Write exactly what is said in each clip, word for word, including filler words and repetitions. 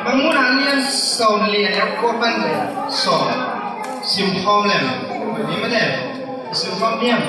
Mangmuhna lian sawm lian le kua pan sawm. Simkhawm lem. Ni mate. Simkhawm niam.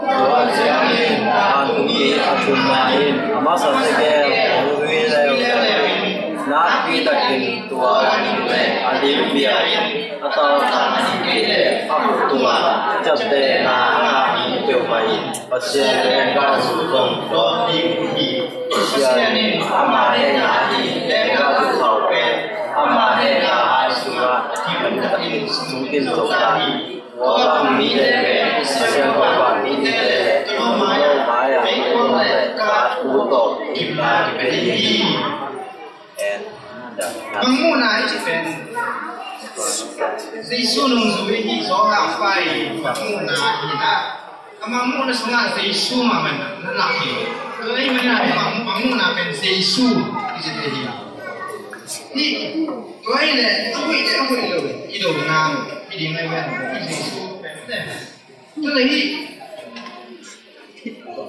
Tua ciangin vantung mi a thumna in a masa tegel a lui leuleu in nakpi takin tua lim le a lim bia in a taltan kei le a khut tungah ciaptehna a ngah mi peuhmah in Pasian leenggahzu zong dawn ding uh hi. Pasian in ama henna ahi leenggahzu khauh pen ama henna ai sungah kimun takin sungkim zo ta hi. Tua bang mite pen Pasian tua bang mite le tua mai-ah mei kuang le kat uh tawh gimna kipia ding hi. Mangmuhna i cih pen Jesu nungzui hi. Zawhang pai mangmuhna hi na. A mangmuhna sungah Jesu mahmah na lak hi. Tua ahih manin a mangmuhna pen Jesu i cih hi. Hi, tua hi leh a hoih leh a hoih lo i do nang i ding ai ven i Jesu pen. Tua leh hi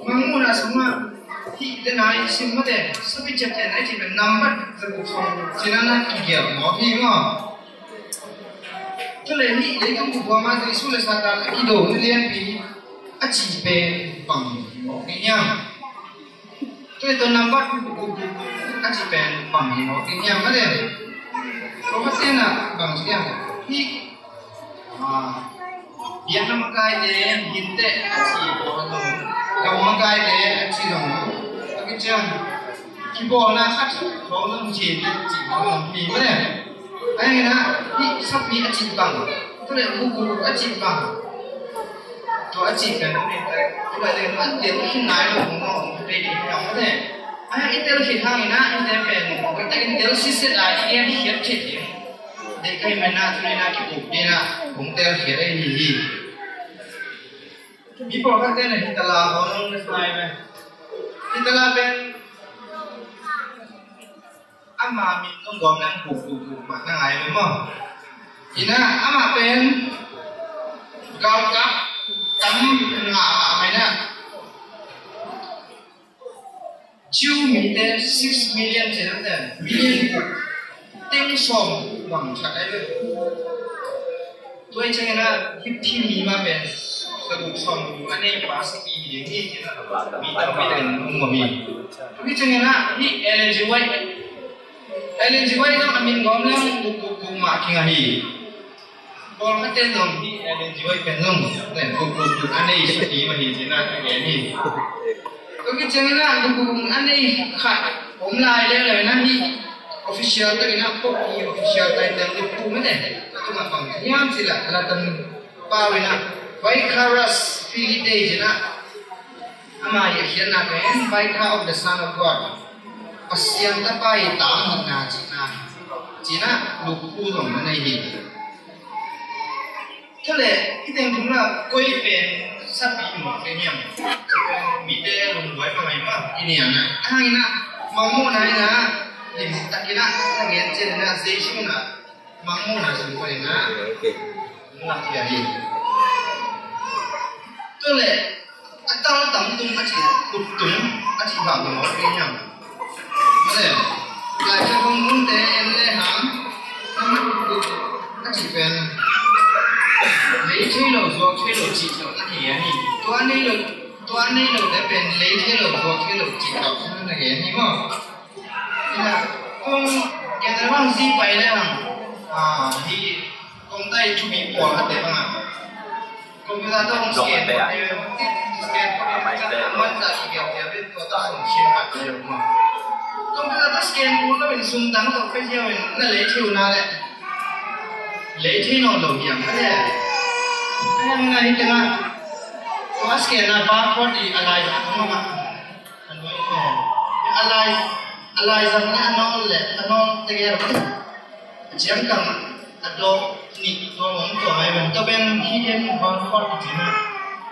mangmuhna sungah hih le nai sim mate, sapi ciaptehna i cih pen nambat za guk sawm cina na kigial mawk hi maw? Tua leh hih leitung bup huam ah Jesu le Satan a kido na lianpi a cih pen bang hi mawk hi hiam? Tua leh tua nambat a cih pen bang hi mawk hi hiam mate? Profet tenah bang ci hiam? Hih Biakna makaite, hinteh a ci pawl zong, gam makaite a ci zong, a kician kipawlna khat pawl zong ci, ci pawl zong hi mah le. Ahi na, hih sapi a ci bang, tua le bubu a ci bang, tua a ci pen, tua le a tel khin nai lo mong mong, a tel khin nai lo mong mong. Ahi, i tel khit hangin ah, i tel pen, i tel siset a, i gen khiat khit hi. Dei kai mena tu ni na kikup ding a, kong tel khiat ahi hi. Mi pawlkhatte na hi tala hong nong na sai ve. Hi tala pen ama min nong gawm nang kuk kuk kuk mah na ngai ve maw. Ina ama pen galkap tam nga a mai na. Jew mite six million ci na ten, million guk teng sawm bang khat ai ve. Tua i ciangin ah hih mi mah pen saguk sawm guk a nei pa sapi hi ding hi ci na, mi tampi ten um mawh hi. Tua i ciangin ah hih Ellen G. White, Ellen G. White zong a min gawm leng guk guk guk mah kingah hi. Pawlkhatte zong hih Ellen G. White pen zong tua guk guk guk a nei sapi mah hi ci na a gen hi. Tua khit ciangin ah guk guk guk a nei khat om lai leuleu in ah hih official takin ah Pope i official title guk guk mah te a tungah bang hiam cih leh Latin pau in ah Vicaris Filii ci na. Ama i a khiatna pen Vicar of the Son of God, Pasian Tapa i tang hihna cihna, cihna lukhu zong na nei hi. Tua leh i teng thum la koi pen sapi mawk te hiam? Mite lungduai pha mai mah i niang a. A hangin ah mangmuhna in ah lim takin ah na gen cian in ah Jesu in ah mangmuhna sung panin ah na piak hi. Tua leh a tal tam tung a cih, kut tung a cih bang mawk hi hiam? Male, Laisiangtho nunte en le hang, a cih pen lei thei lo zuak thei lo cih tawh na gen hi. Tua nei lo, tua nei lote pen lei thei lo zuak thei lo cih tawh na gen hi maw? Ina, kong gen na bang zi pai le hang, ah, hi kong tai thu mi pawl khat te bang ah. Computer tawh hong scan pawl te, scan pawl te, man ta si giau giau tua tawh hong scan pawl te bang ah. Computer tawh scan pawl lo in sum dang tawh fai ziau in na lei thei uh na le. Lei thei nawn lo hiam ka le. Ka hiam na hi tengah. Tua scan na barcode i a lai zang mah. A lai, a lai zang le a nawl le, a nawl tegel a ciangkang a dawk nih tua om tua ngai ven. Tua pen hidden barcode i cih na.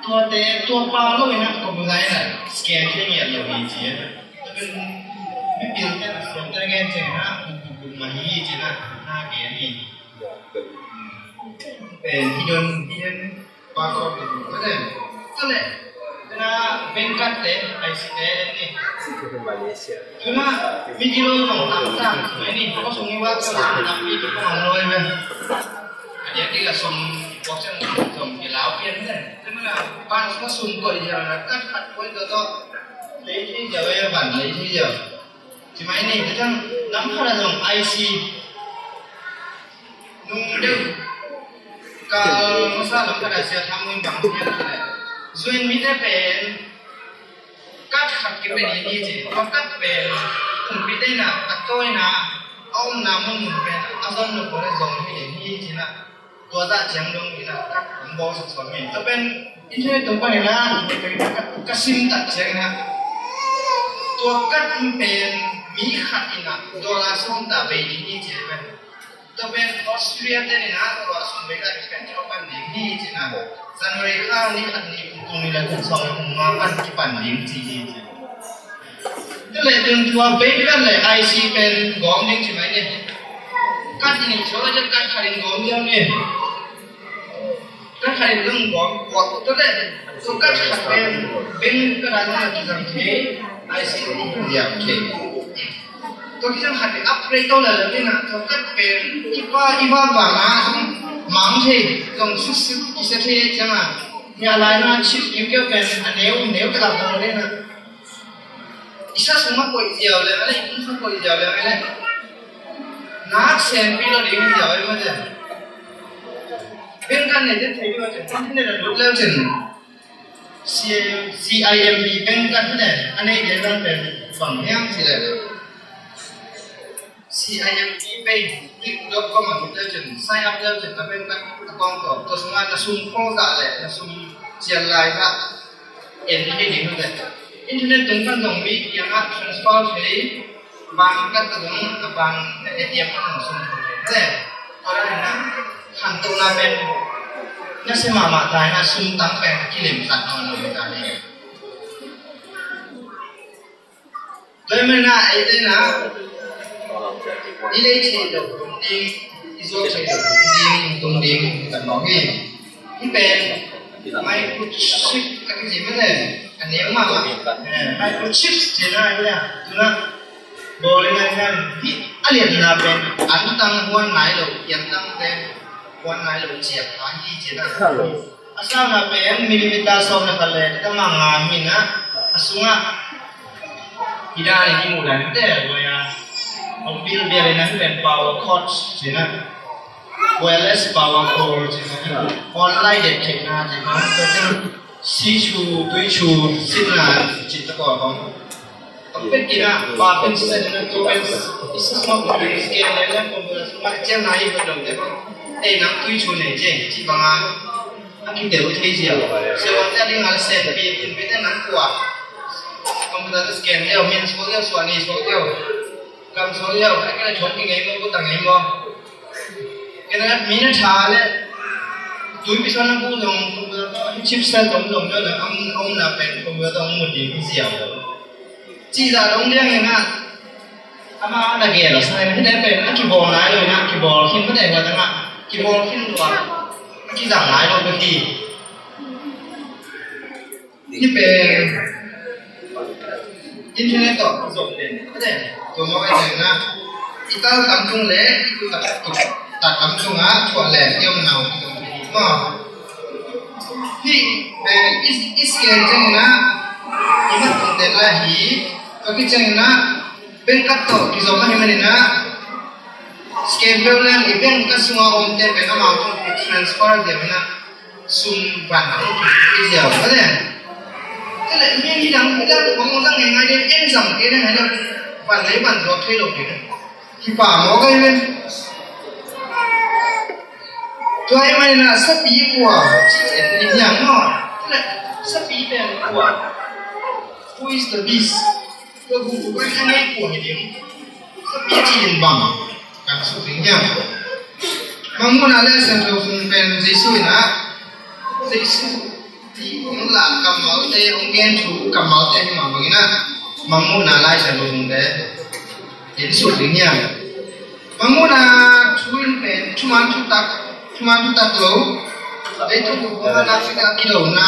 Tuate, tua pau lo in a computer in a scan thei ngiat lo hi ci a. Tua pen mipilte na siamte na gen ciangin a, kuk kuk kuk mah hi ci na, na gen hi. Pen hidden, hidden barcode i cih. Tua leh, tua leh, Bengkat te, I C te ni. Tuna, mi gilo zong tamtak mai ni. Ko sung i wa ko sung tampi tu ko lo ve. Adia ti la sum ko sung sum ki lau pian ne. Tuna, pan sung sum ko i ja na kat kat ko to to. Lei ti ja ve ban lei ti ja. Ci mai ni, tua ciang lam khat ah zong I C nung deuh kal masa lam khat ah sia tham win bang hiam ci leh, zuin mite pen kat khat kipe ding hi ci. Tua kat pen kumpite in ah a tawina a omna munmun pen a zon lo pawl ah zong hi ding hi ci na. Tua zah ciang dong in ah kat hong bawl sawtsawt mi. Tua pen internet tung panin ah ka, ka sim tak ciangin ah tua kat pen mi khat in ah dollar sawm ta bei ding hi ci pen. Tua pen Australia te in ah tua sum bei ta ding pen tua pan ding hi ci na. January kha ni khat ni kum tung ni le kum sawm le kum nga pan kipan ding ci hi ci. Tua leh tun tua bei pen le I C pen gawm ding ci mai ni. Kat in i chaw le kat khat in gawm ding ni. Kat khat in zong gawm kuak tua leh tua kat khat pen beng kat a zong a kizang thei, I C in zong kizang thei. Tua kizang khat in upgrade to leh leh ni na tua kat pen i pa i va bang a zong mang thei zong sut sut kisa thei ciang a. Nia lai na chip kiu kiu pen a neu neu kat a zong ni na. I sa sung mah koih ziau leng a le, i tung sung koih ziau leng a le. Nak senpi lo ding ziau a i mah ziau. Bengkat nei den thei ding a cin, internet a lut leu cin. C I M B bengkat hi le, a nei den dang pen bang hiam ci le. C I M B pay, click dot com ah lut leu cin, sign up leu cin, na bengkat account tawh, tua sungah na sum khawng zah le na sum cian lai zah en thei ding hi le. Internet tung pan zong mi kiangah transfer thei, bank card ah zong a bank A T M ah zong sum khawng thei. Tua dan in ah khantohna pen nasia mahmah ta in ah sum tang pen a kilemkhat nawn lo ta hi. Tua ahih manin ah eite in ah i lei theih loh ding, i zuak theih loh ding, tung ding kan mawk hi. Hih pen microchip a kici mah le, a neu mahmah. Eh, microchips ci-in ah hi a, tu-in ah bawl in ah hi a, hih a lianna pen antang huan nai lo, antang pen huan nai lo ciang a hi ci-in ah. A sauna pen millimeter sawm le khat le, tama nga hi-in ah, a sungah hi dan in i muh dan te, wireless, hong bil bial in ah, hih pen power cord ci-in ah, wireless power cord ci-in ah, online det khekna ci-in ah, tua ciang sichu, tuichu, sitna, cih tawh khawng. Pek in ah, pa pen sisa in ah, tua pen i sisma pen scan le le pen pen sisma ciang na i pen dong te pen. Ei nang tuichu nei ciang, ci bang a. A ki deu thei ziau. Sia wan te a ding a le sen pi, pi te nang kua. Computer te scan leu, min suak leu, suak ni suak leu. Kam suak leu, a ki le thong ki ngei mo, ku ta ngei mo. Kena mi na tha le, tui pi suan na bu zong, computer to, a chip sel dong dong leu le, am, am na pen, computer to, mu ding ziau. Ci za dong liang in ah, ama na gel a sai na hi dai pen a kibawl nai lo in ah, kibawl khin pa dai wa dang ah, kibawl khin lo a, a kizang nai lo ka hi. Ni pen internet tawh zong den pa dai, tua mawk ai dai na, i tal tam tung le, i ku tak tuk, tak tam tung ah, thuah le, i om nau, i zong hi maw. Hih pen i, i scan ciangin ah, i mat tung den la hi, tua ki ciangin ah, bank card tawh kizom ahih manin ah, scan peuh leng i bank card sungah omte pen amau tawh transfer ziau in ah sum van a hong kik ziau a le. Te le mi hi dang hi dang hong zang ngaingai ding en zang kei ding hi dang van lei van zuak thei lo kei ding. Kipa maw kai ve. Tua ahih manin ah sapi kua ci en ni hiam maw. Te le sapi pen kua. Who is the beast? Tua guk guk a khan ei kua hi ding. Sapi ci in bang kan suk ding hiam. Mangmuhna le Siangtho Sung pen Jesu in ah, Jesu ti hong lak kammalte, hong gen thu kammalte hi mah bangin ah, Mangmuhna Lai Siangtho Sungte in suk ding hiam. Mangmuhna thu in pen thuman thutak, thuman thutak lo. Leitung bup kong a nak sik a kidona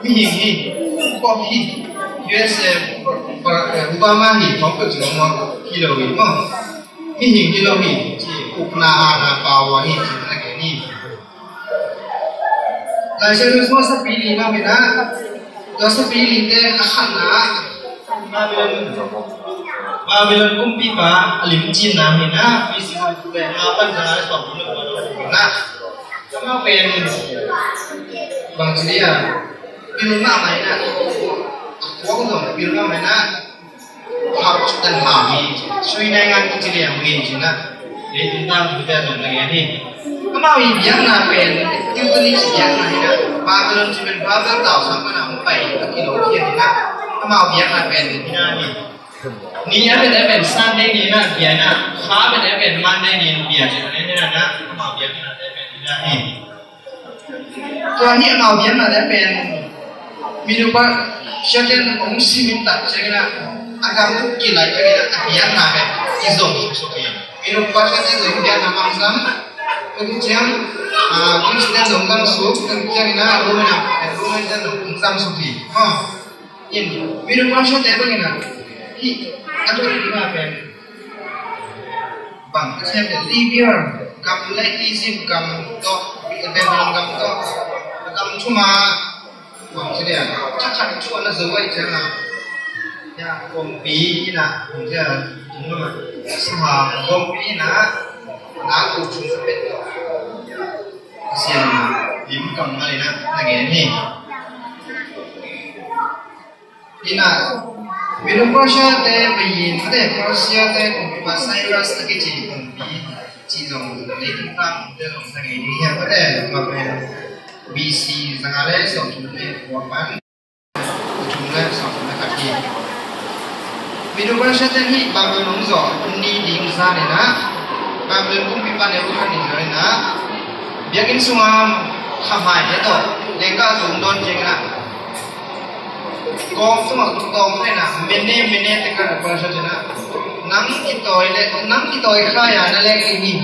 Mihing hi, kop hi, U S A, Obama hi, kong peuh ci kong hi lo hi maw. Mihing hi lo hi ci, ukna, aana, power hi ci na gen hi. Lai Siangtho sung sapi li na om hi na, tua sapi lite a khatna ah Babylon, Babylon kumpipa a limcinna hi na, B C le nga pan za a sawm na. Amau pen bang ci dia, pil mahmah hi na, a kuang zong pil mahmah hi na. Hap dan hau hi, sui nai ngan kici liang hi ci na. Leitung tang hute zong na ngen hi. Amau i biakna pen Teutonic biakna hi na. Babylon ci pen Babel tau sang pana hong pai a kilawm hi na. Amau biakna pen hi na hi. Ni a pen a pen Sunday ni na bia na. Kha pen a pen Monday ni bia ci na hi na na. Amau biakna pen hi na hi. Tua hi amau biakna te pen Medo-Persia ten hong simin tak ciangin a, a gam kilaih ciangin a, a biakna pen kizom suk hi. Medo-Persia ten zong biakna mang sam. Tua ciang, ah, Greece ten zong zang suk. Tua ciangin a Rome na, Rome ten zong zang suk hi. Ha. In Medo-Persia te bangin a, hi, a tua hi ma pen bang a ciang pen Libya gam le Egypt gam tawh, Babylon gam tawh, gam thuma bang ci dia, thakhat thu a na zo ai ciang a, ya, kongpi ina, kong ci a, tung lama, sama kongpi ina, na ku chung sa pet tawh. Pasian lim kam ngal ina, na gen hi. Ina, Medo-Persia te pai in, ate Persia te kumpipa Cyrus a kici kumpi ci zong, leitung tang te zong sa ngei ding hiam, ate ma pen B C zanga le sawmthum le kua pan, thum le sawmthum le khat hi. Medo-Persia te hi Babylon zawh ni ding zan ina, Babylon kumpipa Nebuchadnezzar ina, biakinn sunga khamhai te tawh, lengkah zong dawn ciang ina, kawm tungah tawm hlena, mene, mene te kan a Persia cina. Nang kitawi le, nang kitawi khai a na lek ding hi.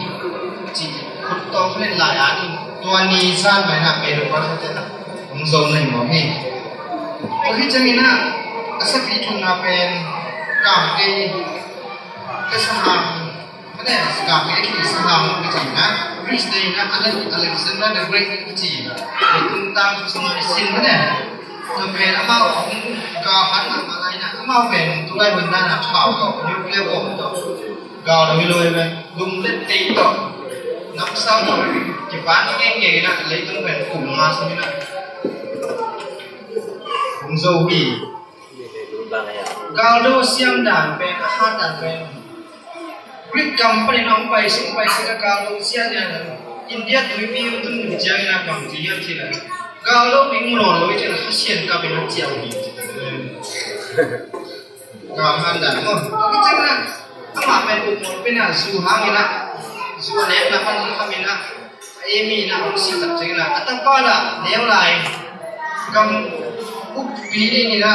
Ci, khut tawm hlen lai a ding. Tua ni zan mai na Medo-Persia cina. Hong zo na hi mawk hi. Tua hi ciangin a, a sapi thumna pen, kam kei, ka sahang, Mate, sahang kici, sahang kici na, Greece te na, Ale-, Alexander the Great kici. Leitung tang sung a sin mate. Tua pen amau hong ka han na ma lai na, amau pen tulai hun dan a thau tawh, nuclear bomb tawh. Gal dong hi lo e pen, lum le tei tawh. Namsau tawh, kipan keng keng na, leitung pen kum nga sin na. Hong zo hi. Galdo siam dan pen, a hat dan pen. Greek gam panin a hong pai sung pai sik a galdo siam dan. India tuipi hong tun ciangin a bang ci hiam cih leh, galdo pi mu nawn lo i cih leh, Kha Sian kap in a ciau hi. Gal han dan maw. Tua ciangin a, amah pen ukmawl pen a zu hangin a, zu a nekna pan hong kham in a, a emi in a hong si tak ciangin a, a tapa lah neu lai. Gam ukpi ding in a,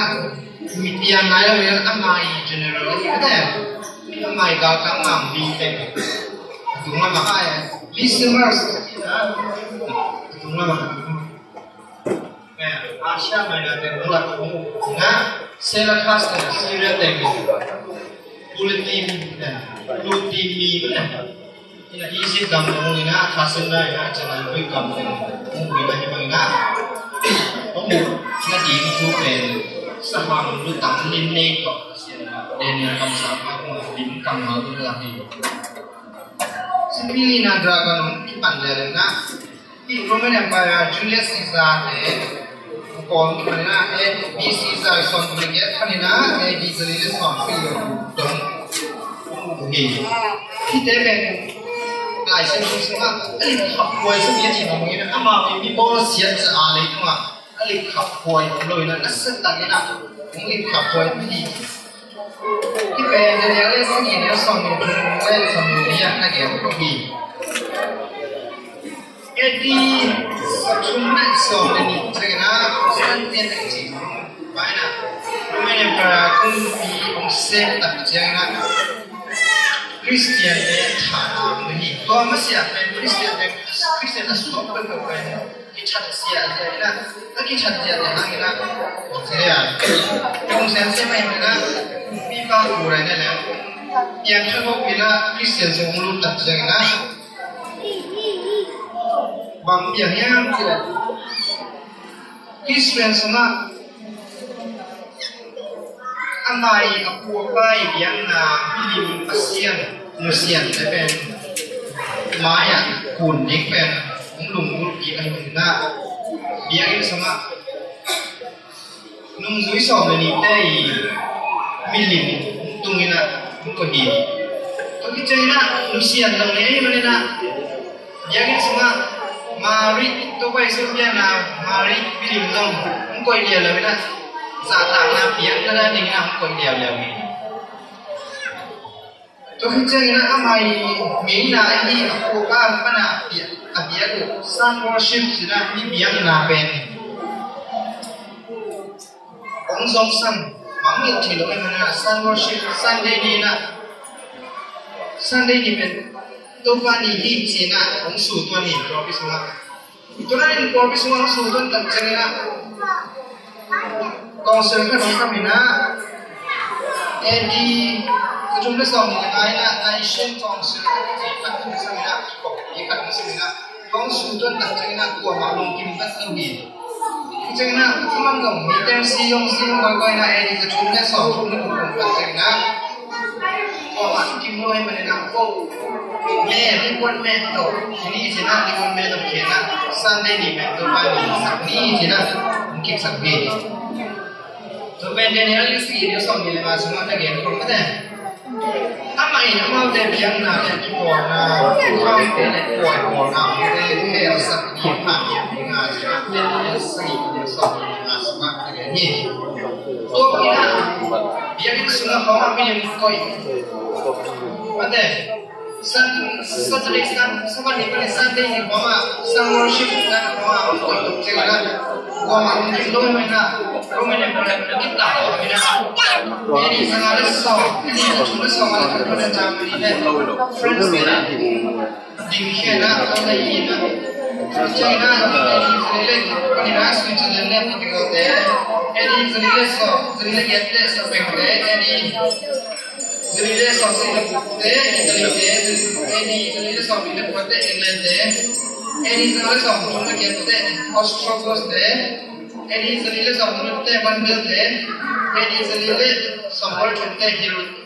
mi piang lai lo in a, amah i general hi mate. Amah i galkap mang mi te. A tung lamah a, Lysimus, a tung lamah. Eh, Asia Minor te hong lak hong na, Seleucus te Syria te, Ptolemee te, Ptolemee te. Ina Egypt gam hong ina, Alexander ina, China Greek gam hong ina, hong ina, hong ina. Hong ina ding thu pen, sahang lutang lin nei ko, Daniel kam sa, hong ina ding kam hong ina lak hi. Sipili na dragon hong kipan le na. Hi Roman Empire, Julius Caesar te, kong, na, A D Caesar sawmthum le giat, na, A D zali le sawmthum le dong. Hi. Hihte pen, Lai Siangtho sungah, a lim khaphuai sung hi a ci bang in, amau in mi bawl siat sa a leitungah, a lim khaphuai om lo in, a nasa tak in, hong lim khaphuai hi. Hih pen Daniel le sagih, Daniel sawmnih le sawmnih le li ah na gen hi. A D sawmthum le sawm le nih ciangin ah Constantine a kici pa in ah Roman Emperor kumpi hong sem tak ciangin ah Khristian te thahna hong hi. Tua masiah pen Khristian te, Khristian a suak peuhpeuh pen kithat sia sia in ah, a kithat sia sia hangin ah, sia, kong sian sia mai in ah, pipa kurai na le, piang tha hok in ah, Khristian sung lut tak sia in ah, bang piang hiam cih leh, Khristian sungah, a mai a pu a pa i biakna milim a sian nusian te pen mai-ah kun ding pen hong lunggulh kik ahih manin ah biakinn sungah nungzui sawm le nihte i milim hong Tung in ah hong koih hi. Tua khit ciangin ah nusiat lo nei ahih manin ah biakinn sungah Mari, Topa Jesu biakna Mari milim zong hong koih liauliau in ah zahtakna piakna ding in ah hong koih liauliau hi. Tua khit ciangin ah amah i meina ahi a kuapa pan a biak, a biak uh Sun Worship ci-in ah mi biakna pen hong zongsan mangngilh thei lo ahih manin ah Sun Worship Sunday ni in ah, Sunday ni pen Topa ni hi ci-in ah hong sutuan hi pawlpi sungah. Tua in pawlpi sungah hong sutuan tak ciangin ah council khat hong kam in ah, A D za thum le sawmnih le nga in ah Nicene Council khat hong kam in ah, khat hong kam in ah, hong sutuan tak ciangin ah kuamah lungkim vat lo hi. Ciangin ah a man zong mite si zong si zong kawikawi in ah A D za thum le sawmthum le guk tak ciangin ah kuamah lungkim lo ahih manin ah ko me, lungkuan me tawh ni ci-in ah, lungkuan me tawh khen ah Sunday ni pen Topa ni sak ni ci-in ah hong kipsak hi. Tua pen Daniel lian sagih, neu sawmnih le nga sungah na gen khol mate. Amah in amaute biakna le kipawlna, khuaute le kuaipawlna, amaute hehsak ni, pha ni, a nga sungah, Daniel lian sagih, neu sawmnih le nga sungah na gen hi. Tua bangin ah biakinn sungah hong a milim koih mate. Sun, Saturday, Sun, Sabbath ni panin Sunday ni hong a, Sun Worship ni hong a, hong koih tuk ciangin ah kuamah lungkim lo ahih manin ah Roman Empire kitat lo ahih manin ah A D za nga le sawm, A D za thum le sawm a le khat panin ah Germany le France te in ah dingkhia in ah, a lei in ah, China, A D za li le khat panin ah Switzerland le Portugal te, A D za li le sawm, za li le giat le Spain te, A D za li le sawmsagih le guk te Italy te, A D za li le sawmli le kua te England te, A D za nga le sawmthum le giat te Ostrogoths te, A D za li le sawmthum le kua te Vandal te, A D za li le sawmkua le thum te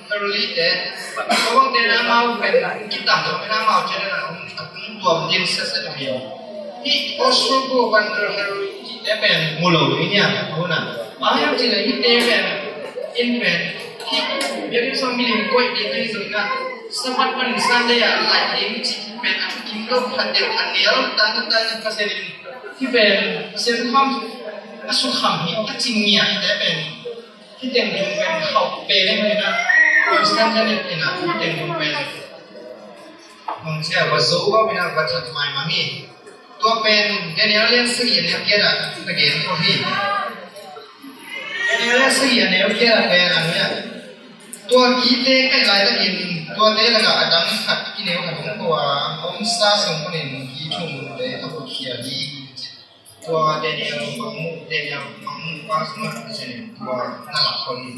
Heruli te. Tua bangte in ah amau pen kitam lo in ah amau ciangin ah hong tuam ding sese hi. Hih Ostrogoths, Vandal, Heruli te pen mu lo ding hiam, a hun ah. Bang hiam cih leh hihte pen, in pen, hih biakinn sung milim koih ding ahi zongin ah, Sabbath panin Sunday ah laih ding cih pen a thukim lo, phat deuh a nial tantan Pasian in, hih pen Pasian kham a sukham hi a ci ngiat te pen, hih teng ding pen khauh pen in ah, Constantine in ah hih teng ding pen hong sia va zo va in ah va that maimang hi. Tua pen Daniel lian sagih a neu giat ah na gen khol hi. Daniel lian sagih a neu giat ah pen a neu ah, tua kite kaih laitakin tuate lakah a dang khat, kineu khat hong ko a, a omsa sung panin ki thum te a koihkhia hi. Tua Daniel bang mu, Daniel bang mu pa sungah Pasian in tua na lak khol hi.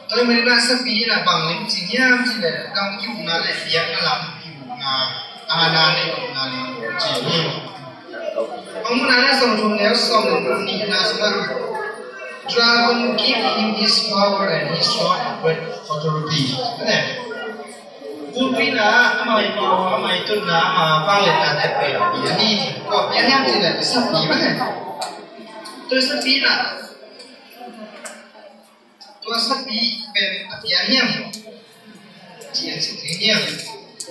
Tua ahih manin ah sapi in ah bang lim cing hiam cih leh gam ki-ukna le biakna lam ki-ukna, a na ne ki-ukna lim cing hi. Hong muna le sawmthum le sawmnihna sungah, Dragon give him his power and his rod and great authority. Bulpina, ama i power, ama i tutna, ama vangliatna te pen a pia hi. Kua pia hiam cih leh sapi mah hi. Tua sapi in ah, tua sapi pen a pia hiam, ci-in suk ding hiam.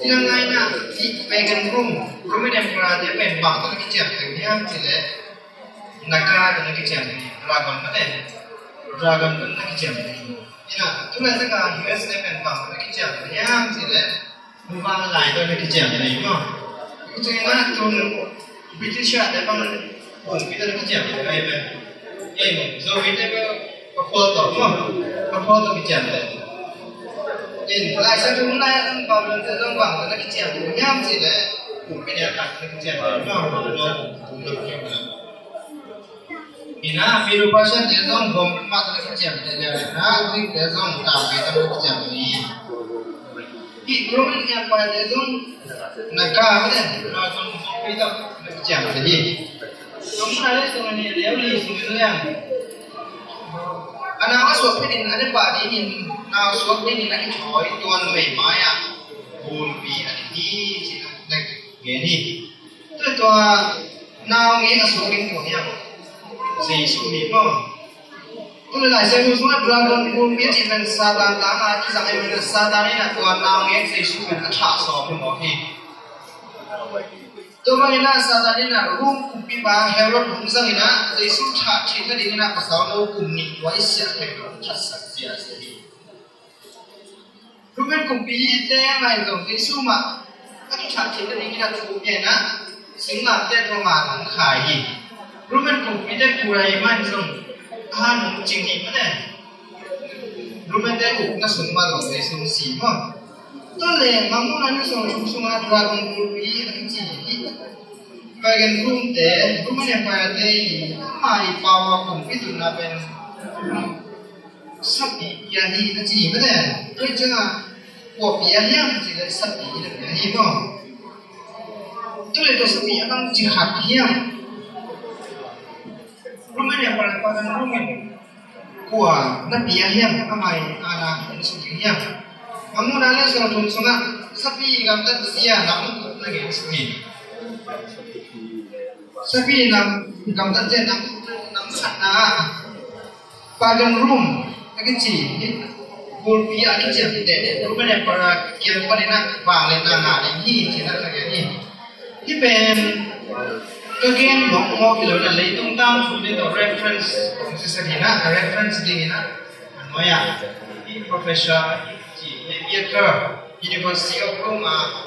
Hi dang lai in ah, hih pagan Rome, Roman Emperor te pen bang tawh na kiciamteh hiam cih leh, Naga tawh na kiciamteh hi. Dragon mah te, Dragon tawh na kiciamteh hi. In ah, tu laitak a U S te pen bang tawh na kiciamteh hiam cih leh, muvanlai tawh na kiciamteh hi maw. Tua ciangin ah tun British te bang, pumpi tawh na kiciamteh hi ve. Ei, Zomi te bang, Papua tawh maw, Papua tawh kiciamteh. In, Laisiangtho hun lai a Babylon te zong bang tawh na kiciamteh hiam cih leh, pumpi nial khat tawh na kiciamteh hi maw. Ina, Medo-Persia te zong bom mah tawh na kiciamteh hi. Ina, Greek te zong tampi tawh na kiciamteh hi. Hih Roman Empire te zong Naga mah te, Naga zong bom mah tawh na kiciamteh hi. Hong na le sung a nih a neu li sung in liang. A nau a suak phetin a ne pah dingin, nau suak dingin a kithawi tua numei mai-ah bulpi a ding hi, ci-in na gen hi. Tua, tua nau ngei a suak ding kua hiam? Jesuh hi maw. Tu le Lai Siangtho sungah dragon bulpi a cih pen Satan tang a kizang ahih manin Satan in a tua naungek Jesu pen a thah sawm hi mawk hi. Tua bangin a Satan in a Rom kumpipa Herod hong zangin a Jesu thah theih nadingin a pasal no kum nih tua i siah theih lo hong thatsak zia hi. Roman kumpite mah in zong Jesu mah a kithah theih nadingin a thu ngen a, singlamteh tungah hong khai hi. Roman kumpite kurai mah in zong a han hong cing hi mah le. Romante ukna sung mah zong Jesu hong si maw. Tua le Mangmuhna neu sawm thum sungah dragon bulpi a kici hi. Pagan Rome te, Roman Empire te i amah i power kumpi tutna pen sapi pia hi na ci hi mate. Tua ciangin kua pia hiam ci le sapi na pia hi maw. Tu le tua sapi a bang ci khat hiam. Roman Empire pagan Rome in kua na pia hiam, amah i ana na suk hiam. Mangmuhna neu sawm thum sungah sapi gamtat zia nam na gen suk hi. Sapi nam gamtat zia nam, nam khatna ah pagan Rome a kici hi. Bulpi a kici hi te Roman Empire kiang panin a vangliatna ngah ding hi ci-in a gen hi. Hih pen ka gen mawkmawk hi lo in a, leitung tangthu te tawh reference kong sisat hi in a, a reference dingin a, a nuai ah hih professor ci, Pietro, University of Rome ah,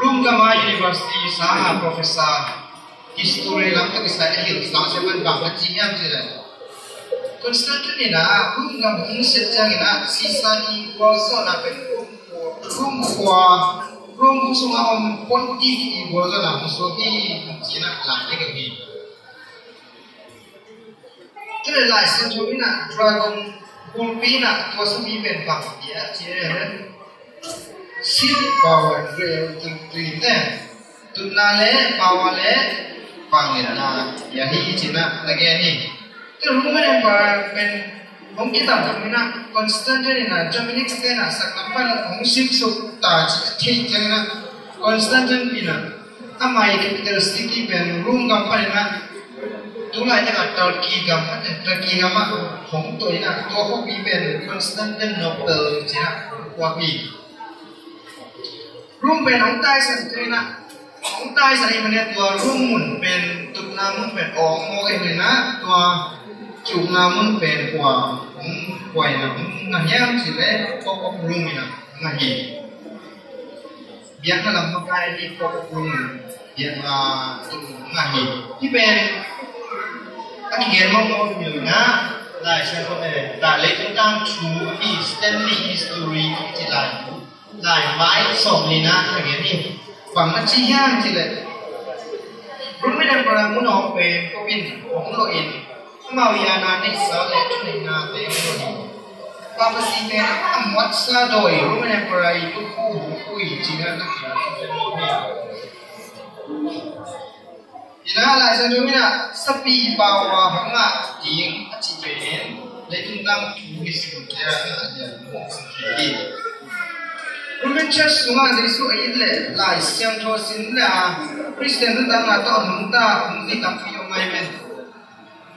Rome gam a university sang a professor, history lam tawh kisai a hilh sang sia pan bang a ci hiam ci le, Constantine in a Rome gam hong siat ciangin a Caesar i gualzawhna pen Rome khua, Rome khua sungah om Pontiff i gualzawhna hong suak hi ci-in a lai ding hi. Tua le Lai Siangtho in a dragon bulpi in a tua sapi pen bang pia ci le, seed, power, great authority te, tutna le power le vangliatna pia hi ci-in a na gen hi. Tua Roman Empire pen hong kitam in a Constantine in a Germanic state in a saklam pan hong simsuk ta cih a theih ciangin a Constantine in a amah i capital city pen Rome gam panin a tulaitak a Turkey gam, Turkey gam ah hong tuah in a tua khuapi pen Constantinople ci-in a hong phuak hi. Rome pen hong taisan kei in a, hong taisan ahih manin tua Rome mun pen, tutna mun pen awng mawk ahih manin a tua kiukna mun pen kua hong, kua in a hong ngah hiam cih le Pope of Rome in a ngah hi. Biakna lam makai hi Pope of Rome in a biakna tung ngah hi. Hih pen a kigen mawkmawk hi lo in a, Lai Siangtho, eh, Lai Leitung Tangthu a mi Stanley History a kici lai, lai mai sawm li na a gen hi. Bang a ci hiam cih le, Roman Emperor mun a hong pen Pope in hong lawh in, amau i aana neihsa le thuneihnate hong lawh hi. Papacy pen a muatsa dawi Roman Emperor i tukhu hong pui ci-in a na kira hi. Ina Lai Siangtho in a sapi power hong ngah ding a cih pen leitung tangthu history te ah a lian hi. Roman Church sungah Jesu a it le Lai Siangtho sin le a Christian nuntakna tawh a nungta hong zi tampi om ngai pen.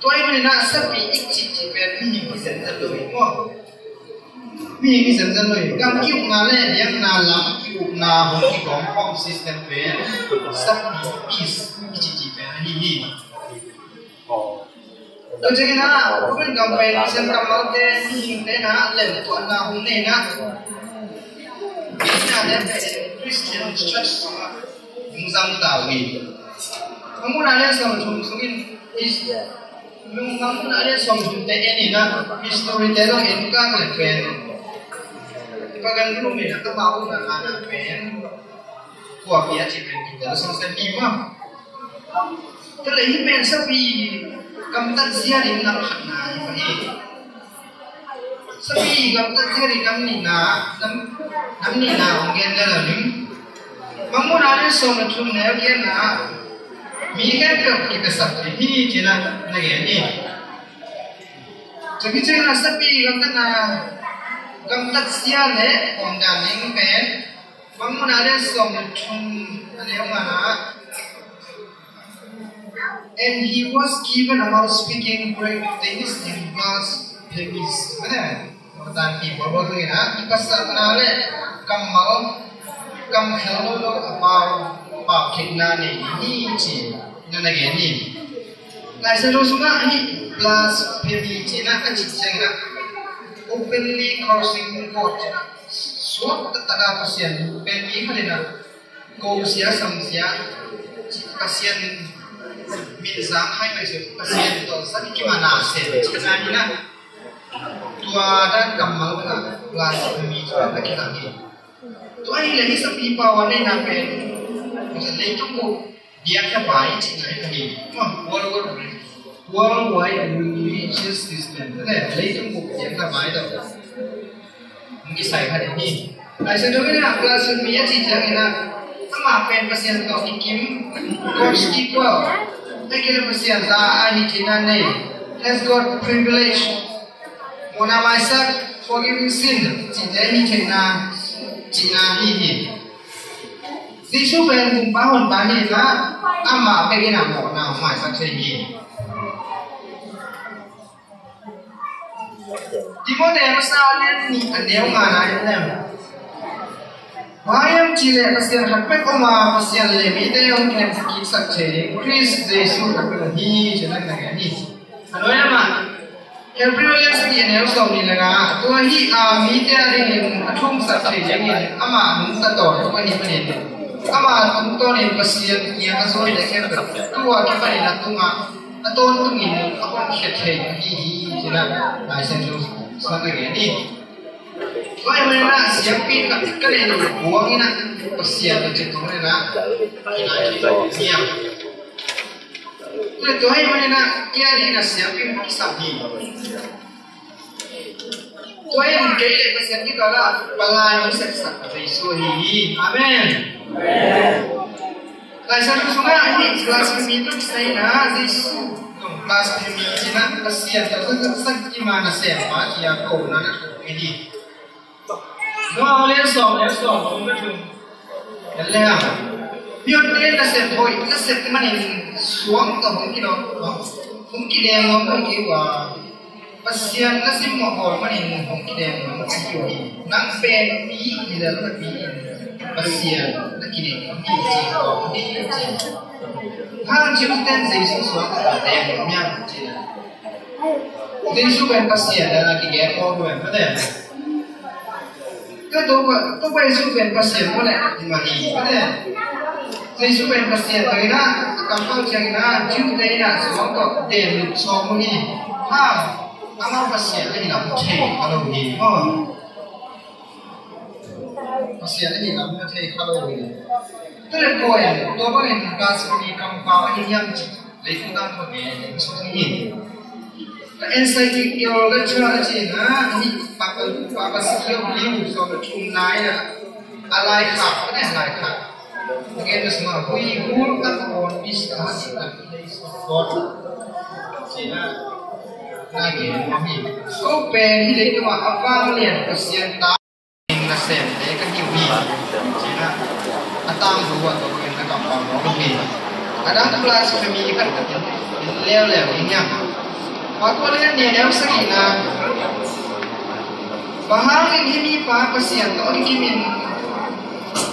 Tua ahih manin a sapi it cih cih pen mihing hi zenzen lo hi maw. Mihing hi zenzen lo hi. Gam ki-ukna le biakna lam ki-ukna hong kigawm khawm system pen sapi peace kici cih pen ahi hi. Tua ciangin a Roman gam pen Christian kammalte mihingte in a lemtuahna hong nei in a, Christian church sungah hong zang ta uh hi. Mangmuhna lian sawm thum sungin his-, Mangmuhna lian sawm thum te en in a, history te zong en kang le pen Pagan Rome in a amau ukna aana pen kua pia cih pen kitel sawm sen ni maw. Tua le hih pen sapi gamtat zia ding nam khatna hi mah hi. Sapi gamtat zia ding nam nihna, nam, nam nihna hong gen lel a ning. Mangmuhna lian sawm le thum neu giatna ah mi khempeuh kipiasak ding hi ci-in a na gen hi. Tua hi ciangin a sapi gamtatna, gamtat zia le omdan ding pen Mangmuhna lian sawm le thum a neu ngana ah, and he was given a mouth speaking great things in verse Blasphemy, eh, Zangpi bual bual zong in ah, i pasal na le kammal, kamkhel lo lo a pau, pau theihna nei hi ci na na gen hi. Lai Siangtho sungah hih blasphemy ci na a cih ciangin ah, openly cursing God ci na, suak taktak a Pasian pen mi khat in ah, ko sia, sam sia, Pasian min zang hai mai sia, Pasian tawh zat kim a na sem ci na hi na. Tua dan kammal bel ah blasphemy ci na a kilang hi. Tua hi leh hih Zangpi pau a neihna pen leitung bup biakna vai ci na hi. World, world, worldwide religious system, leitung bup biakna vai tawh hong kisai kha ding hi. Lai Siangtho in ah blasphemy a cih ciangin ah, amah pen Pasian tawh kikim, God's equal, ahih kei leh Pasian za a hi theihna nei, has got privilege, mawhna maisak, forgiving sin cihte hi theihna cihna hi hi. Jesu pen Gumpa Honpa hi in ah, amah bek in ah mawhna maisak thei hi. Timoti masa a lian nih a neu ngana in lem. Bang hiam cih leh Pasian khat bek om a, Pasian le mite hong kiksak thei ding Khrist Jesu khat bek om hi ci na na gen hi. A nuai lamah Hebrew a lian sagih a neu sawmnih le nga, tua hi a mite a dingin a thumsak thei dingin amah nungta tawntung ahih manin, amah tungtawnin Pasian kiang a zuante khempeuh tua kipanin a tungah a tawntungin a honkhiat thei ahi hi ci na Lai Siangtho sungah na gen hi. Tua ahih manin ah siampi khat ka neih buang in ah Pasian tawh cih thong in ah, tua ahih manin ah kei a dingin ah siampi khat kisam hi. Tua in kei le Pasian kikal ah palai hong sepsak Jesu ahi hi. Amen. Lai Siangtho sungah hih blasphemy tawh kisai in ah Jesu, blasphemy ci na Pasian tawh zat kim a na sem pa ci a kona na thei hi. Noah lian sawm, lian sawm, thum le thum. Tua leh ah, mihonte nasep hoih nasep manin suang tawh hong kidawk, hong kideng nuam kei uh a, Pasian na simmawh bawl manin hong kideng nuam ka hi uh hi. Nang pen mi hi lel napi in Pasian na kideng nuam hi ci kawk hi ci. Hang Jew ten Jesu suang tawh deng nuam hiam ci. Jesu pen Pasian na kigen bawl uh hiam, ka te. Ka Topa, Topa Jesu pen Pasian maw leh, hi mah hi, mate. Jesu pen Pasian mah hi na, a kam khauh ciangin a, Jew te in a suang tawh den lut sawm uh hi. Hang, amau Pasian ahi lam thei kha lo hi, maw. Pasian ahi lam thei kha lo hi. Tua leh kua in, tua bangin blasphemy kampau ahi hiam cih. Leitung tangthu ngen suk hi. Ka encyclical literature a cihna, a nih, Papa, Papa Sio Liu sawm le thum lai a, a laikhak, a ne laikhak. A gen ka sungah, "We who are on this earth are the place of God." Cihna, na gen nuam hi. Ko pen hih leitungah a vanglian Pasian ta nasemte ka hi uh hi. Cihna, a tangthu uh a tua bangin na kampau nuam uh hi. A dang blasphemy khat ka in leuleu ding hiam. Mark kua lian nih a neu sagihna. Bang hangin hih mipa Pasian tawh a kikimin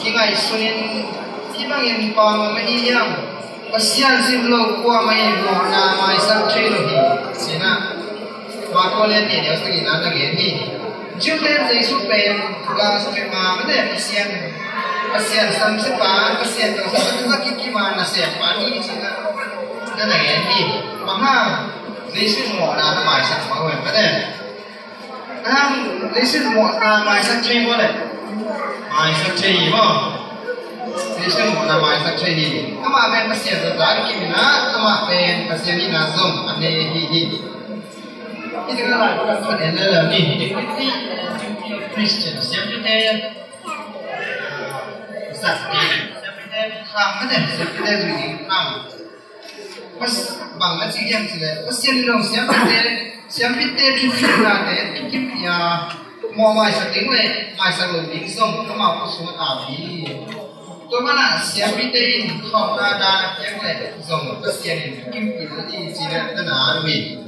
kingaihsunin hih bangin pau nuam ahi hiam? Pasian sim lo kuamah in mawhna maisak thei lo hi, cihna. Mark kua lian nih a neu sagihna na gen hi. Jew ten Jesu pen blasphema, mate, Pasian, Pasian samsiapa, Pasian tawh zat kikim a nasempa hi cihna na na gen hi. Bang hang, Jesu in mawhna na maisak mah uh hiam, mate. Ahi hang, Jesu in mawhna maisak thei maw leh? Maisak thei hi maw. Jesu in mawhna maisak thei hi. Amah pen Pasian tawh zat kikim in a, amah pen Pasian hihna zong a nei ahi hi. Hih tengah lai pakhat en lel ni. Dignity and duty of Christian. Siampite zat ding, siampite kham, mate, siampite zui ding kham. Pas-, bang a ci hiam cih leh, Pasian in zong siampite, siampite thuciamnate kimpih a, mawh maisak ding leh maisak lo ding zong amau khut sungah a om hi. Tua banah siampite in thawhna dan a piak leh zong Pasian in kimpih lo ding cih leh na na om hi.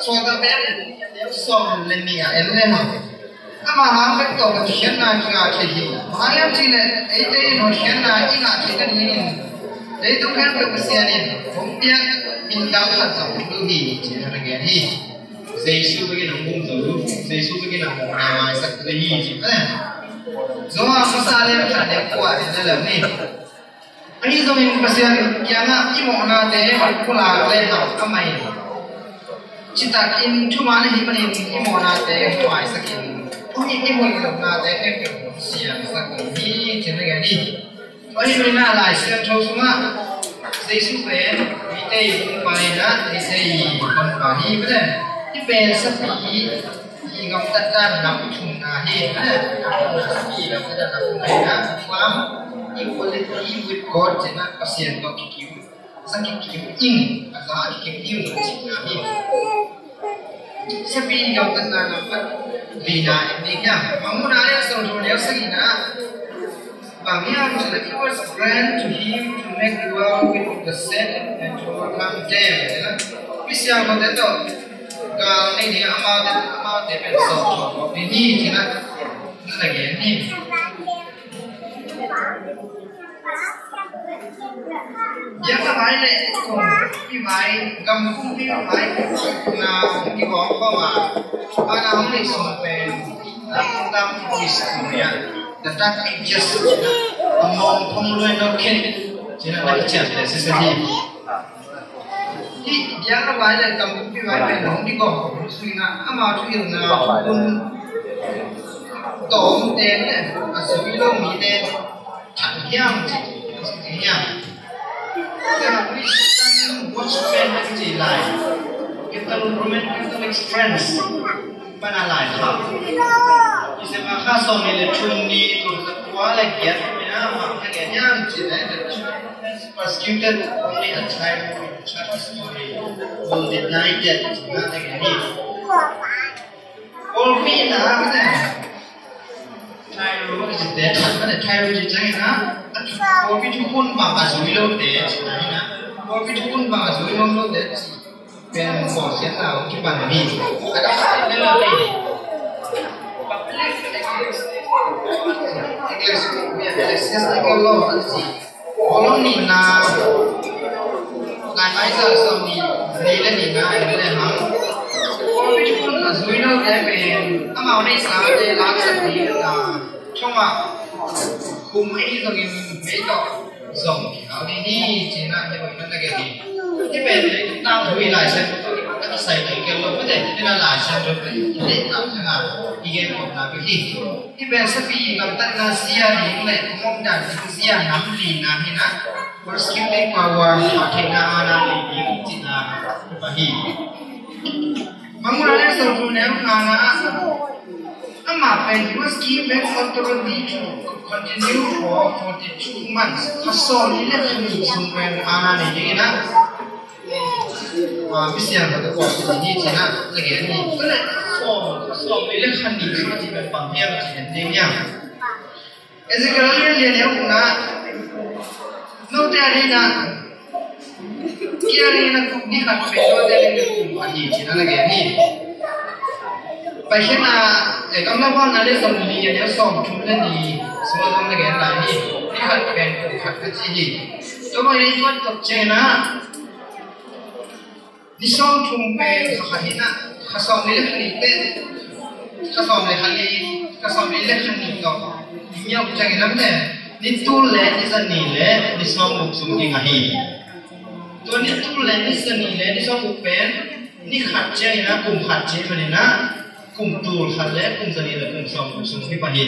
Sawltak Peter in sawm le nih ah en le hang. Amah hang bek tawh Pasian na kingah thei hi. Bang hang hiam cih leh eite in Pasian na i ngah theih nadingin leitung khempeuh Pasian in hong piak minthang khat zong hong duh hi, ci-in a gen hi. Jesu bek in hong bum zo lo, Jesu bek in hong maisak lo hi, ci maw. Johan masa lian khat, lian kua en le ni. Ahi zongin Pasian kiangah i mawhnate hong pulak le hang, amah in citakin thuman ahih manin i mawhnate hong maisakin, hong it i hoih lohnate khempeuh hong siangsak hi, ci-in a gen hi. Ahi manin ah Lai Siangtho sungah Jesu pen mite i Topa hi, mite i Honpa hi, mite i pen sapi i gamtatna nam thumna hi, sapi i gamtatna nam thumna hi. Firm equality with God, ci-in ah Pasian tawh kikim, sa kikim ing, a za kikim ing, ci-in ah hi. Sapi i gamtatna nam lina en ding hiam? Mangmuhna lian sawmthum, neu sagihna. Bang hiam cih leh, it was granted to him to make the world with the saint and to overcome them. Misiangthote tawh gal nei ding, amaute, amaute pen sawltak ding hi, ci-in ah na gen hi. Biakna vai le kumpi vai, gam kumpi vai, na hong kigawm khawm a, a na hong neih sung pen, a, tam is, the Dark Ages, a mawng phong luai no khen, ci-in ah na kiciamteh sese hi. Hih biakna vai le gam kumpi vai pen hong kigawm khawm sung in ah, amau thuhilhna hun tawmte le a zui lo mite that hiam, ci hiam? Watchman, ci lai. Catholic, Roman Catholic Friends pana lai kha. December kha sawm nih le thum ni, tul khat kua le giat ni a, amau na gen hiam cih leh, the church has persecuted only a time in church history, will deny that, ci-in ah na gen hi. Pawlpi na, mate. Thairo, mate, thairo ci ciangin ah, pawlpi thukhun bang a zui lote, ci-in ah, pawlpi thukhun bang a zui lote, pen bawlsiatna hong kipan hi. A dang khat lel a, ecclesiastical law, a ci. Colony na, Laimai za sawm nih, nih le nihna en le hang. Pawlpi thukhun a zui lote pen amau neihsate laksak ding a, thongah khum ahi zongin mei tawh zong kihau ding hi, ci-in ah hih bangin na gen hi. Hih pen leitung tangthu hi, Lai Siangtho tawh a kisai thei kei lo, mate, hih na Lai Siangtho tawh i deih tak ciangin i gen khawmna bek hi. Hih pen sapi gamtatna zia ding le mawngdan ding zia nam lina hi-in ah, persecuting power, theihna aana nei ding cihna hi. Mangmuhna lian sawmthum, neu ngana ah, amah pen he was given authority to continue for forty-two months. Kha sawm nih le kha nih sung pen aana nei dingin ah, ah, misiangthote buak ding hi, ci-in ah na gen hi. Tua leh sawm, sawm nih le kha nih sung a cih pen bang hiam cih en ding hiam? Ezekiel lian li, neu gukna. Note adingin ah, kei adingin ah kum ni khat pen note adingin ah kum khat hi, ci-in ah na gen hi. Paikhiatna, eh, Kamlamhuaina lian sawm nih, neu sawmthum le nih sungah zong na gen lai hi. Ni khat pen kum khat a ci hi. Tua bangin i tuat ciangin ah, ni sawmthum pen kha khat hi-in ah, kha sawm nih le kha nih pen, kha sawm le kha nih, kha sawm nih le kha nih tawh i miau ciangin ah, ni tul le ni za nih le ni sawmguk sung kingah hi. Tua ni tul le ni za nih le ni sawmguk pen ni khat ciangin ah kum khat ci manin ah, kum tul khat le kum za nih le kum sawmguk sung hi pah hi.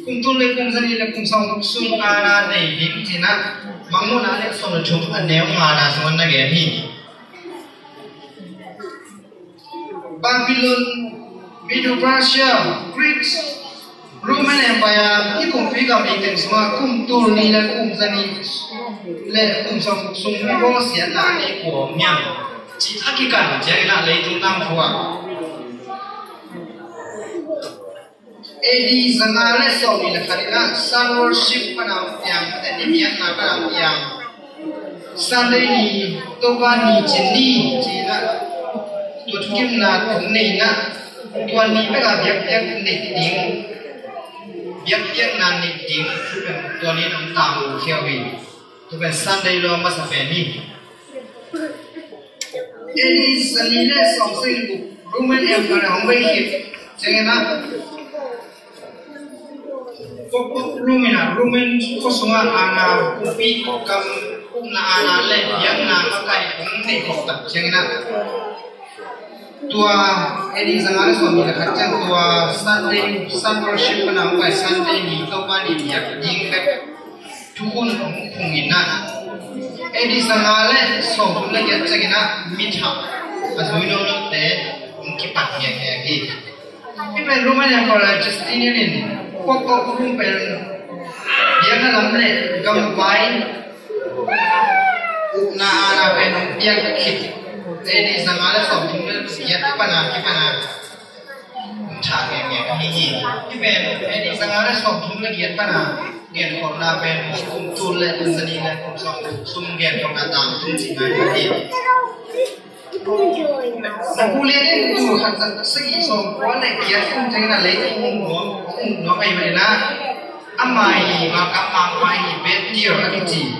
Kum tul le kum za nih le kum sawmguk sung aana nei ding, ci-in ah Mangmuhna lian sawm le thum, a neu ngana sungah na gen hi. Babylon, Medo-Persia, Greece, Roman Empire, hih kumpi gam nih teng sungah kum tul nih le kum za nih le kum sawmguk sung mi bawlsiatna a nei kua om hiam, ci a kikan ciangin ah leitung tangthu ah, A D zanga le sawm nih le khat in ah sun worship pan a hong piang, mate, ni miatna pan a hong piang. Sunday ni, Topa ni cin ni, ci-in ah Tua thukimna thum nei in ah, tua ni bek a biakpiak nei ding, biakpiakna nei ding, tua ni in hong tangkhia uh hi. Tua pen Sunday law masa pen hi. A D zali le sawmsagih le guk Roman Empire hong vei khit ciangin ah, Pope, Pope Roman ah, Roman khua sungah aana, pumpi, gam, upna aana le biakna makaih hong neih khawh tak ciangin ah, tua A D zanga le sawmnih le khat ciang tua Sunday, Sun Worship pan a hong pai Sunday ni, Topa ni biak ding bek thukhun hong phungin ah, A D zanga le sawmthum le giat ciangin ah mithah a zui nonote hong kipat ngiatngiat hi. Hih pen Roman Emperor Justinian in Pope, Pope Rome pen biakna lam le gamvai, upna aana pen hong piak khit A D zanga le sawmthum le giat pan a kipan a tha ngiatngiat ahi hi. Hih pen A D zanga le sawmthum le giat pan a genkholhna pen kum tul le kum zanih le kum sawm, sum genkholhna tangtung cihna hi. Napoleon in tul khat za sagih sawmkua le giat kum ciangin ah leitung hong nuam, hong nuam ahih manin ah, ama hi, Mark, ama hi, Berthier a kici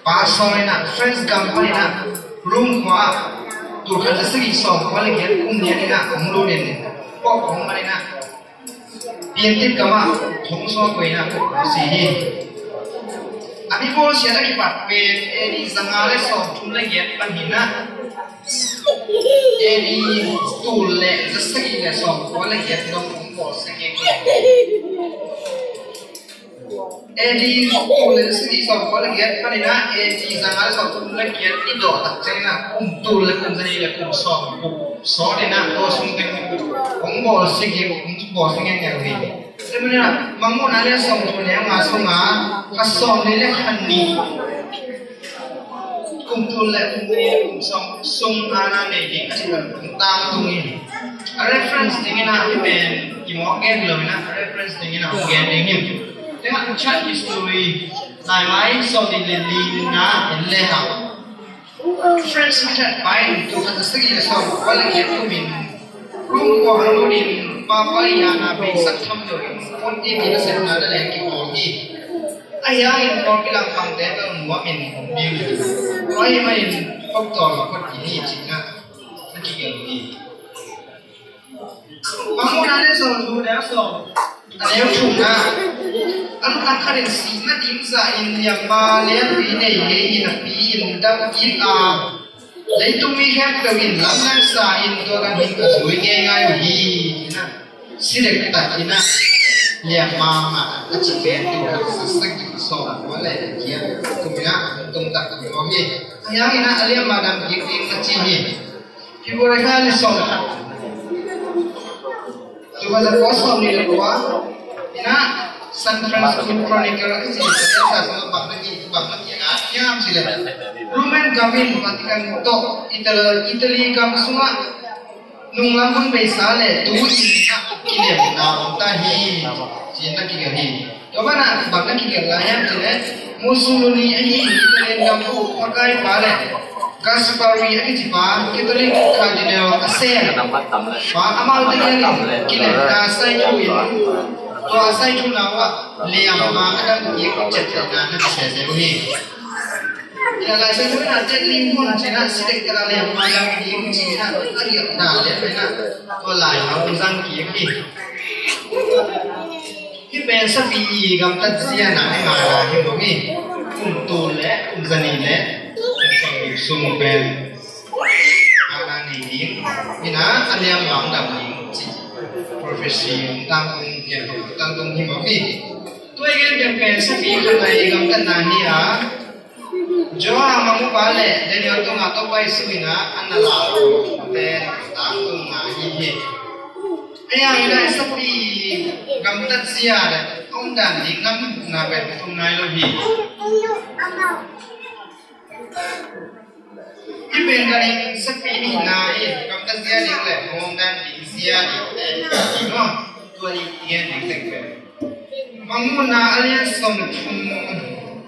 pa sawng in ah, France gam panin ah, Rome khua ah tul khat za sagih sawmkua le giat kum ni in ah hong lut in, Pope hong man in ah, Piantit gam ah thong sung ah koih in ah si hi. A mi bawlsiat a kipat pen A D zanga le sawmthum le giat pan hi in ah, A D tul le za sagih le sawmkua le giat dong hong bawlsia kik hi. A D tul le za sagih sawmkua le giat panin ah A D zanga le sawmthum le giat i dawh tak ciangin ah kum tul le kum zanih le kum sawm, kum sawm in ah tua sung teng hong bawlsia kik, hong bawlsia ngiatngiat uh hi. Tua manin ah Mangmuhna a lian sawmthum le nga sungah kha sawmli le kha nih, kum tul le kum nih le kum sawm sung aana nei ding a cih pen hong tangtung hi. A reference dingin ah hih pen kimawk gen lo in ah, a reference dingin ah hong gen ding hi. Tengah church history, Laimai sawmnih le lina en le hang, French mi khat pa in tul khat za sagih le sawmkua le giat kum in Rome khua hong lut in, Papa i aana beisak tham lo in, Pontificate nasepna na leng kipawl hi. Ahi hangin Pope i langpangte tawh nuam in hong ding hi. Tua ahih manin Pope tawh phot kik hi ci-in ah na kigelh hi. Mangmuhna a lian sawmthum le sawm, a neu thumna, a nuntak khat in sihna ding zahin liamma lianpi nei ngei in a pi in dam kik a, leitung mi khempeuh in lamdang sa in tua ganhing a zui ngeingai uh hi. Si dektak in ah liamma mah a ci pen tul khat za sagih sawmkua le giat kum in ah tung tak in om hi. Ahi hangin ah a liamma dam kik ding a ci hi. February kha ni sawm le khat, tul khat za kua sawmnih le kua in ah San Francisco Chronicle a kici sa sungah bang na ki, bang na ki a hiam cih leh, Roman gam in Vatican tawh Italy, Italy gam sungah nunglam hun beisa le tu in ah kilemna om ta hi, ci-in na kigelh hi. Tua banah bang na kigelh lai hiam cih leh, Mussolini ahi Italian gam uh pakaipa le Gasparri a kicipa Catholic Cardinal a sem pa, amaute kiangah kilemna sai thu in, tua a sai thu na uh ah liamma a dam kik ciatciatna na kisese uh hi. Ina Lai Siangtho in ah tet ling hun cih in ah si dektak a liamma dam ding cih in ah a liamna lian in ah tua lai hong zang kik hi. Hih pen sapi i gamtat zia na i ngana hi mawk hi. Kum tul le kum zanih le kum sawm sung pen aana nei ding in ah a liamma dam ding cih prophecy hong tangtung, hong tangtung hi mawk hi. Tua i gen pen sapi khat a i gamtatna hi a, Jonah mangpa le Daniel tungah Topa Jesu in ah a na laute tangtunna hi hi. Ahi hangin ah sapi gamtat zia le a omdan ding lamna pen ka thum nai lo hi. Hih pen ka ding sapi nihna hi. Gamtat zia ding le a omdan ding zia ding le, tua i gen ding teng pen Mangmuhna a lian sawmthum,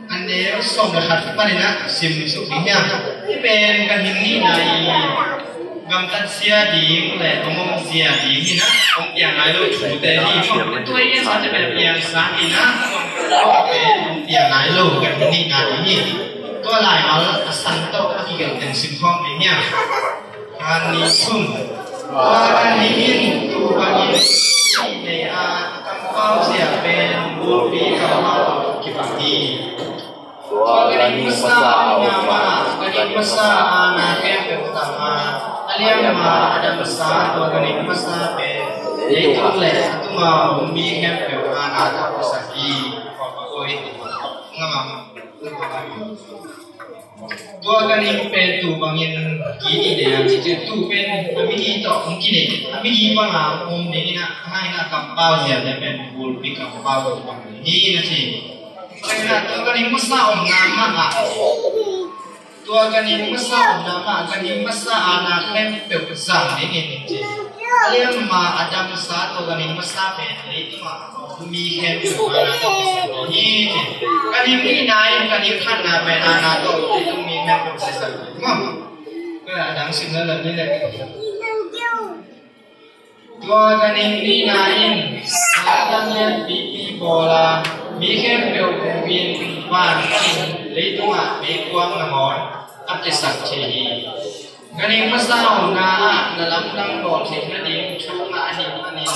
a neu sawm le khat panin ah sim suk ding hiam? Hih pen ganhing nihna hi. Gamtat zia ding le hong om zia ding hi na, hong piang nai lo thute hi. Tua i gen sa te pen piang sa hi na, tua pen hong piang nai lo, kan nihna ding hi. Tua laimal a san tawh a kigelh teng sim khawm ding hi a. Kan ni sung. Tua kan ni in tu bangin nei a, kampau zia pen bulpi kampau kibang hi. Tua ka ning masa a om na mah, ka ning masa a na khempeuh tang a, a lian ma a damsa tua ka ning masa pen leitung le a tunga om mi khempeuh a na tawh ka sak hi. Kua pa koi. Nga ma ma. Tua ka ning pen tu bangin ki ni de a ci tu pen a mi ni tawh hong ki ni a mi ni bang a om ni na a hai na kampau zia le pen bulpi kampau bang ni na ci. Tua ka ning masa om na mah a. Tua ka ning masa om na mah, ka ning masa a na khempeuh zang ding in ci. A lian ma a damsa tua ka ning masa pen leitung a mi khempeuh a na tawh ka sak hi ci. Ka ning nihna in ka ning khatna pen a na tawh leitung mi khempeuh ka sak hi. Mah. Ka dang sim na la ni le. Tua ka ning nihna in a lamdang lianpipi bawl a mi khempeuh bukin van panin leitungah meikuang nangawn a kiasak thei hi. Ka ning masa omna ah na lamdang bawl theih nading thu ngah ahih manin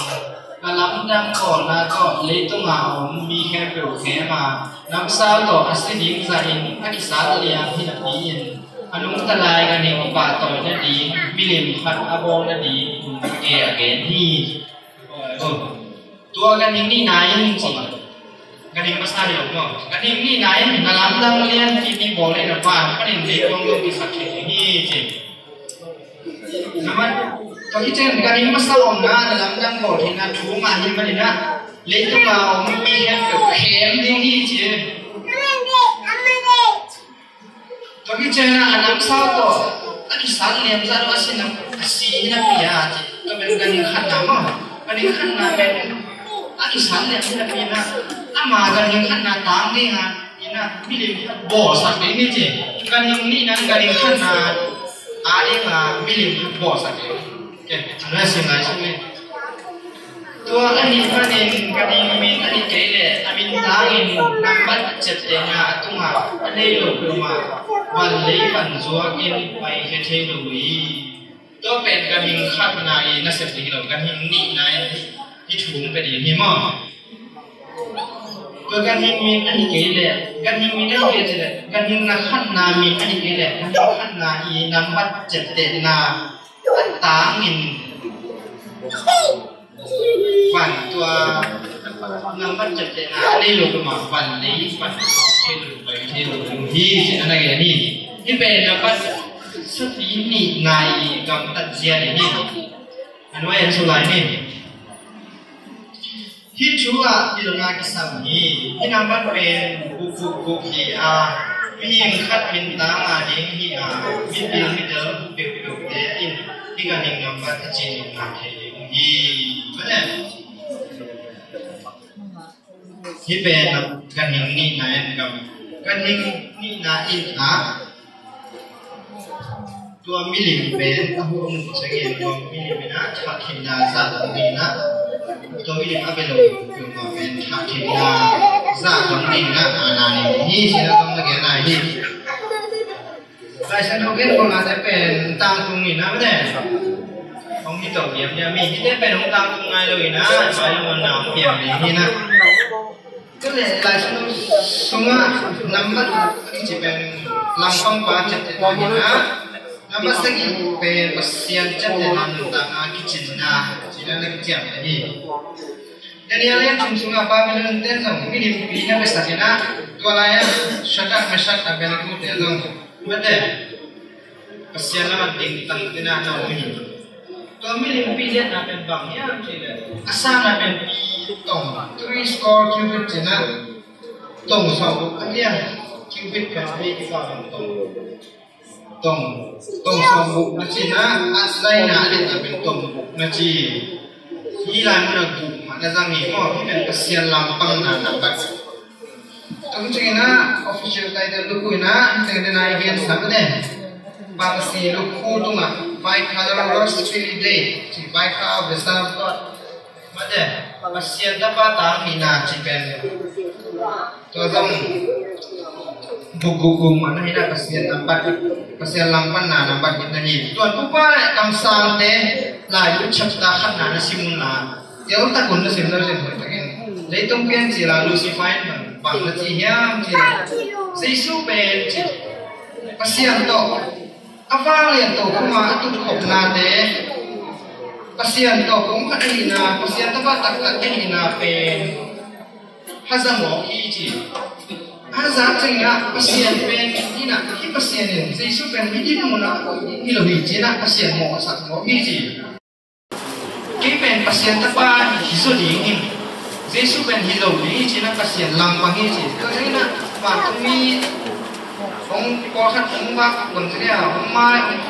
na lamdang bawlna tawh leitungah a om mi khempeuh khem a namsau tawh a si ding zahin a kisat liam hi napi-in a nungta lai ka ning pahtawi nading milim khat a bawl nading nungta ke a gen hi. Tua ka ning nihna in ci. Ka ning masa hi lo maw? Ka ning nihna in na lamdang lian kiti bawl in a van panin meikuang lo kisak thei hi ci. Namat tua hi ciang ka ning masa omna na lamdang bawl theihna thu ngah hi manin a leitung a om mi khempeuh khem ding hi ci. Tua hi ciangin a namsau tawh a kisat liam zah lo a si nam a si hi napi a ci. Tua pen ka ning khatna maw? Ka ning khatna pen a kisat liam hi napi na ama ka ning khatna tang ding a ina milim khat bawlsak ding hi ci. Ka ning nihna ka ning khatna a ding a milim khat bawlsak ding. Tua ahih manin ka ning min ahih kei leh a min tangin nambat ciaptehna a tungah a nei lo peuhmah van lei pan zuakin paikhia thei lo hi. Tua pen ka ning khatna i nasep ding hi lo, ka ning nihna in hih thu hong pia ding hi maw? Tua ka ning min ahih kei leh, ka ning min ahih kei leh, ka ning na khatna min ahih kei leh, ka ning khatna i nambat ciaptehna a tangin van tua nambat ciaptehna a nei lo peuhmah van lei pan thei lo, pai thei lo hi ci-in a na gen hi. Hih pen nambat sagih nihna i gamtat zia hi. A nuai-ah en lai ni. Hih thu ah pilna kisam hi. Hih nambat pen guk guk guk hi a, mihing khat min tang a ding hi a, mipil midal peuhpeuhte in hih ka ning nambat a cih nopna thei ding hi. Mane? Hih pen ka ning nihna in ka, ka ning nihna in a, tua milim pen a hu a mu ciangin tua milim in a thakhinna zah ding in a, tua milim a bia lo peuhmah pen thakhinna zah ding in a, a na ning hi ci-in a tawm na gen lai hi. Laisiangtho gen khawmnate pen tangtung in a mate. Hong hi to diamdiam hi, hihte pen hong tangtung nai lo in a, mai lo na hong piang ding hi na. Tua leh Laisiangtho sungah nambat a kici pen lampang pa ciaptehna hi na. Nambat sagih pen Pasian ciaptehna nuntakna kicinna ci-in a na kiciam hi. Daniel in a sung sungah Babylon ten zong milimpi na piasak in a, tua lai-ah Shadrach, Meshach, Abednego te zong mate Pasian lam ah dingtang ding a na om hi. Tua milimpi liatna pen bang hiam cih leh a sanna pen pi tong, three score cubit ci-in a, tong sawmguk a lian, cubit pen a mi kipah pen tong. Tong, tong sawmguk na ci-in a, a laina a liatna pen tong guk na ci. Hih lai mun ah guk mah na zang hi maw, hih pen Pasian lampangna nambat. Tua ciangin a official title luk uh in a, hih teng den a i gen sam den. Pangsi lukhu tungah Vicar Rosary Day, ci Vicar of the Son of God. Mate, Pasian Tapa tang hihna ci pen. Tua zong bukbukbuk mah na hi na, Pasian nambat, Pasian langpanna nambat hih na hi. Tuan pupa le kamsangte lai lut chapter khatna na sim un la. Tel takun na sim na sim hoih takin. Leitung pian ci la Lucifer in bang, bang na ci hiam ci. Jesu pen ci. Pasian tawh a vanglian to khuma a tutkhopnate, Pasian tawh kong khat ahihna, Pasian Tapa taktak ahihna pen haza mawk hi ci. Haza ciangin ah Pasian pen hi na, hi Pasian in Jesu pen hi ding muna hi lo hi ci na, Pasian mawhsak mawk hi ci. Kei pen Pasian Tapa hi zaw ding hi. Jesu pen hi lo ding hi ci na, Pasian langpang hi ci. Tua ciangin ah vantungmi hong pawlkhat hong vak, hong ciria, hong mai,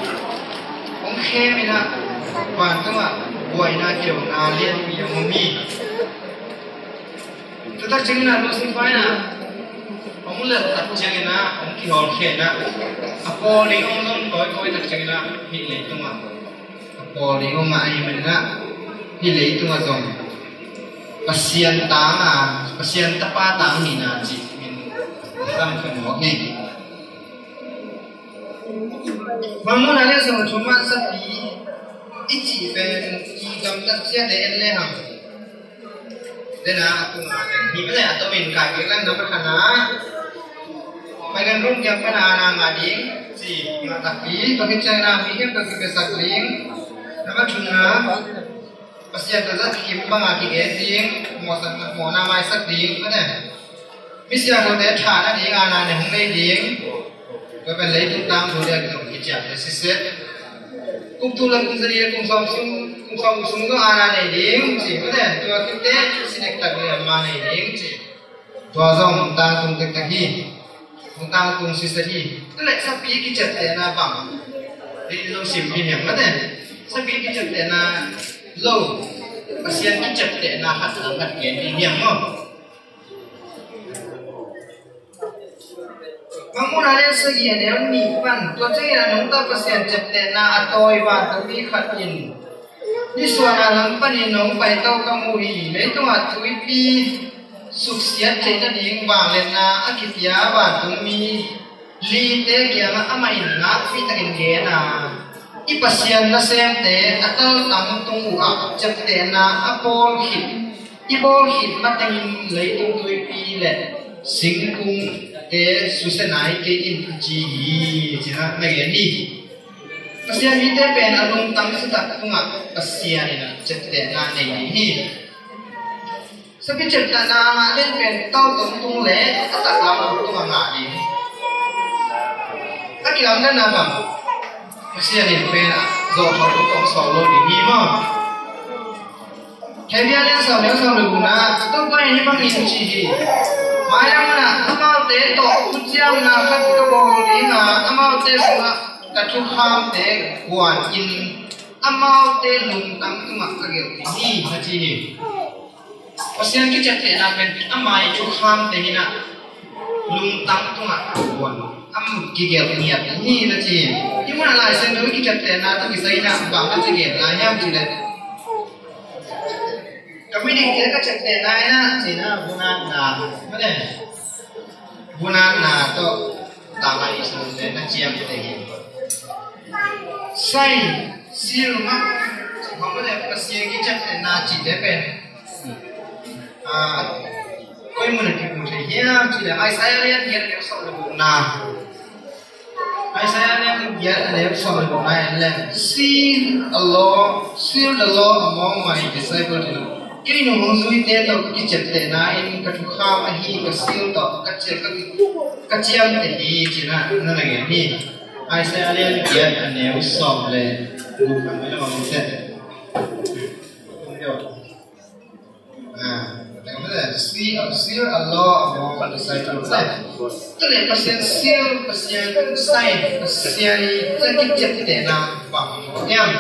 hong khem in ah vantungah buaina, kiloina lianpi hong om hi. Tua tak ciangin ah Lucifer in ah hong lelh tak ciangin ah hong kihawlkhia in ah a pawl ding hong zon kawikawi tak ciangin ah hih leitungah a pawl ding hong ngah ahih manin ah hih leitungah zong Pasian tang a, Pasian Tapa tang hihna cih min lam khan mawk hi. Mangmuhna le sung thum a sapi i cih pen i gamtat ciate en le hang. Dena a tunga hi mah le a tomin kai kik lang na pathana. Pai kan rum kiang pana na ngah ding ci ngah takpi, tua khit ciangin ah mi khempeuh kipiasak ding. Na pathumna Pasian tawh zat kim banga kigen ding, mawhsakna, mawhna maisak ding, mate. Misiangthote thahna ding aana ne hong nei ding. Tua pen leitung tangthu ding a kizong kiciamte sitset. Kum thum le kum za li le kum sawm sung, kum sawm sung zong aana nei ding ci, mate. Tua khit teh si dektak le ama nei ding ci. Tua zong hong tangtung tektek hi. Hong tangtung sitset hi. Tua leh sapi kiciaptehna bang, hih lo sim hi hiam, mate. Sapi kiciaptehna lo, Pasian kiciaptehna khat lam khat gen hi hiam maw? Mangmuhna le sagih a neu nih pan, tua ciangin a nungta Pasian ciaptehna a tawi vantungmi khat in, nisuahna lam panin nong paito ka mu hi. Leitungah tuipi suksiat theih nading vangliatna a kipia vantungmi lite kiangah amah in nakpi takin gen a, i Pasian nasemte a taltang tung uhah ciaptehna a pawl khit, i bawl khit matengin leitung tuipi le singkungte susia nai kei in a ci hi, ci-in ah na gen hi. Pasian mite pen a lungtang thutak tungah Pasian in ah ciaptehna nei ding hi. Sapi ciaptehna a ngah ding pen tau tongtung le a taklam tungah ngah ding. A kilamdanna bang, Pasian in pen a zawhthawh tungtawng sawm lo ding hi maw? Hebru a lian sawm, neu sawm le gukna, Topa in hih bangin ci hi. Mailam munah amaute tawh thuciamna khat ka bawl ding a, amaute sungah ka thukhamte guan in amaute lungtang tungah ka gelh ding hi, a ci hi. Pasian kiciaptehna pen ama i thukhamte in ah lungtang tungah guan, ama kigelh ngiat hi, a ci hi. Hih munah Lai Siangtho i kiciaptehna tawh kisai in ah bang a ci gen lai hiam cih leh, ka midikte ka ciaptehna in ah, ci-in ah vunatna, mate, vunatna tawh tangah i sungte na ciamteh hi. Sign, seal, mark, bang mah le Pasian kiciaptehna cihte pen, ah, koi mun ah kimu thei hiam cih leh Isaiah lian giat, neu sawm le gukna. Isaiah lian giat, neu sawm le gukna en leng, seal a law, seal the law among my disciples, ci-in ah, kei nong hong zuite tawh kiciaptehna in ka thukham ahi ka seal tawh ka ciam, ka, ka ciamteh hi, ci-in ah na na gen hi. Isaiah lian giat, neu sawm le gukna, mailam ah om teh. Ah, seal, seal a law among the disciples. Tua leh Pasian seal, Pasian sign, Pasian i kiciaptehna bang hiam?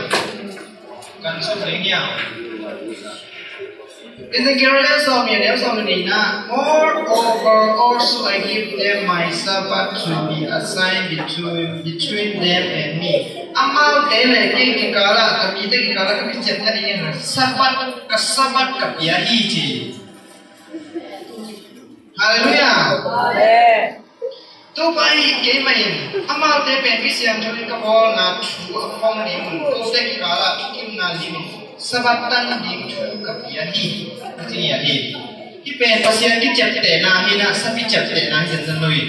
Kan sawm ding hiam? Ezekiel le sawm nih a neu sawm nih na, "Moreover, also I give them my Sabbath to be a sign between, between them and me." Amaute le kei kikalah, ka mite kikalah ka kiciamteh dingin Sabbath, ka Sabbath ka pia hi ci. Halleluiah. Amen. Topa hi keimah in amaute pen mi siangtho in ka bawlna thu a phong ding un, kote kikalah thukimna lim in Sabbath tan ding thu ka pia hi. Ka ci hi. Hih pen Pasian kiciaptehna hi na, Sabbath kiciaptehna hi zenzen lo hi.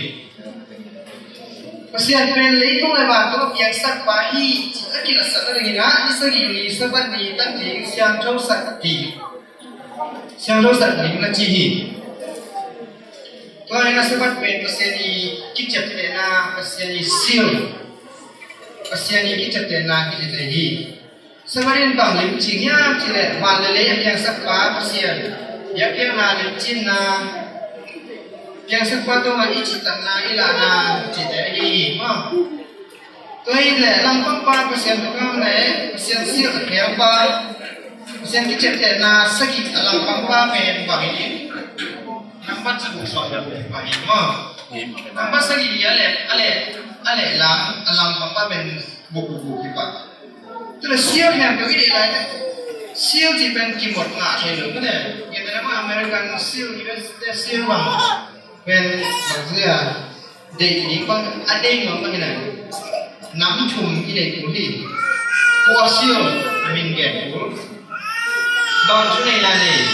Pasian pen leitung le vantung a piangsakpa hi ci a kilatsak a dingin ah, ni sagih ni Sabbath ni tan ding siangthosak ding, siangthosak ding na ci hi. Tua hi na Sabbath pen Pasian i kiciaptehna, Pasian i seal, Pasian i kiciaptehna hi thei hi. Sabbath in bang lim cing hiam cih leh van le lei a piangsakpa Pasian biakpiakna, limcinna, piangsakpa tungah i cihtakna i lahna cihte ahi hi maw? Tua hi leh langpangpa Pasian thukham le Pasian seal a khelpa, Pasian kiciaptehna sagih a langpangpa pen bang hi? Nambat sagih sawm le guk hi maw? Nambat sagih a leh, a leh, a leh lang, a langpangpa pen guk guk guk hi pah. Tua leh seal khempeuh i deih lai teh, seal cih pen kimot ngah thei lo mah ne. Gentehna mah American seal, U S A seal bang pen bangzia deih ding bang, a deih bang bang hi na. Nam thum i neih kul hi. Kua seal a min gen kul? Bang thuneihna nei?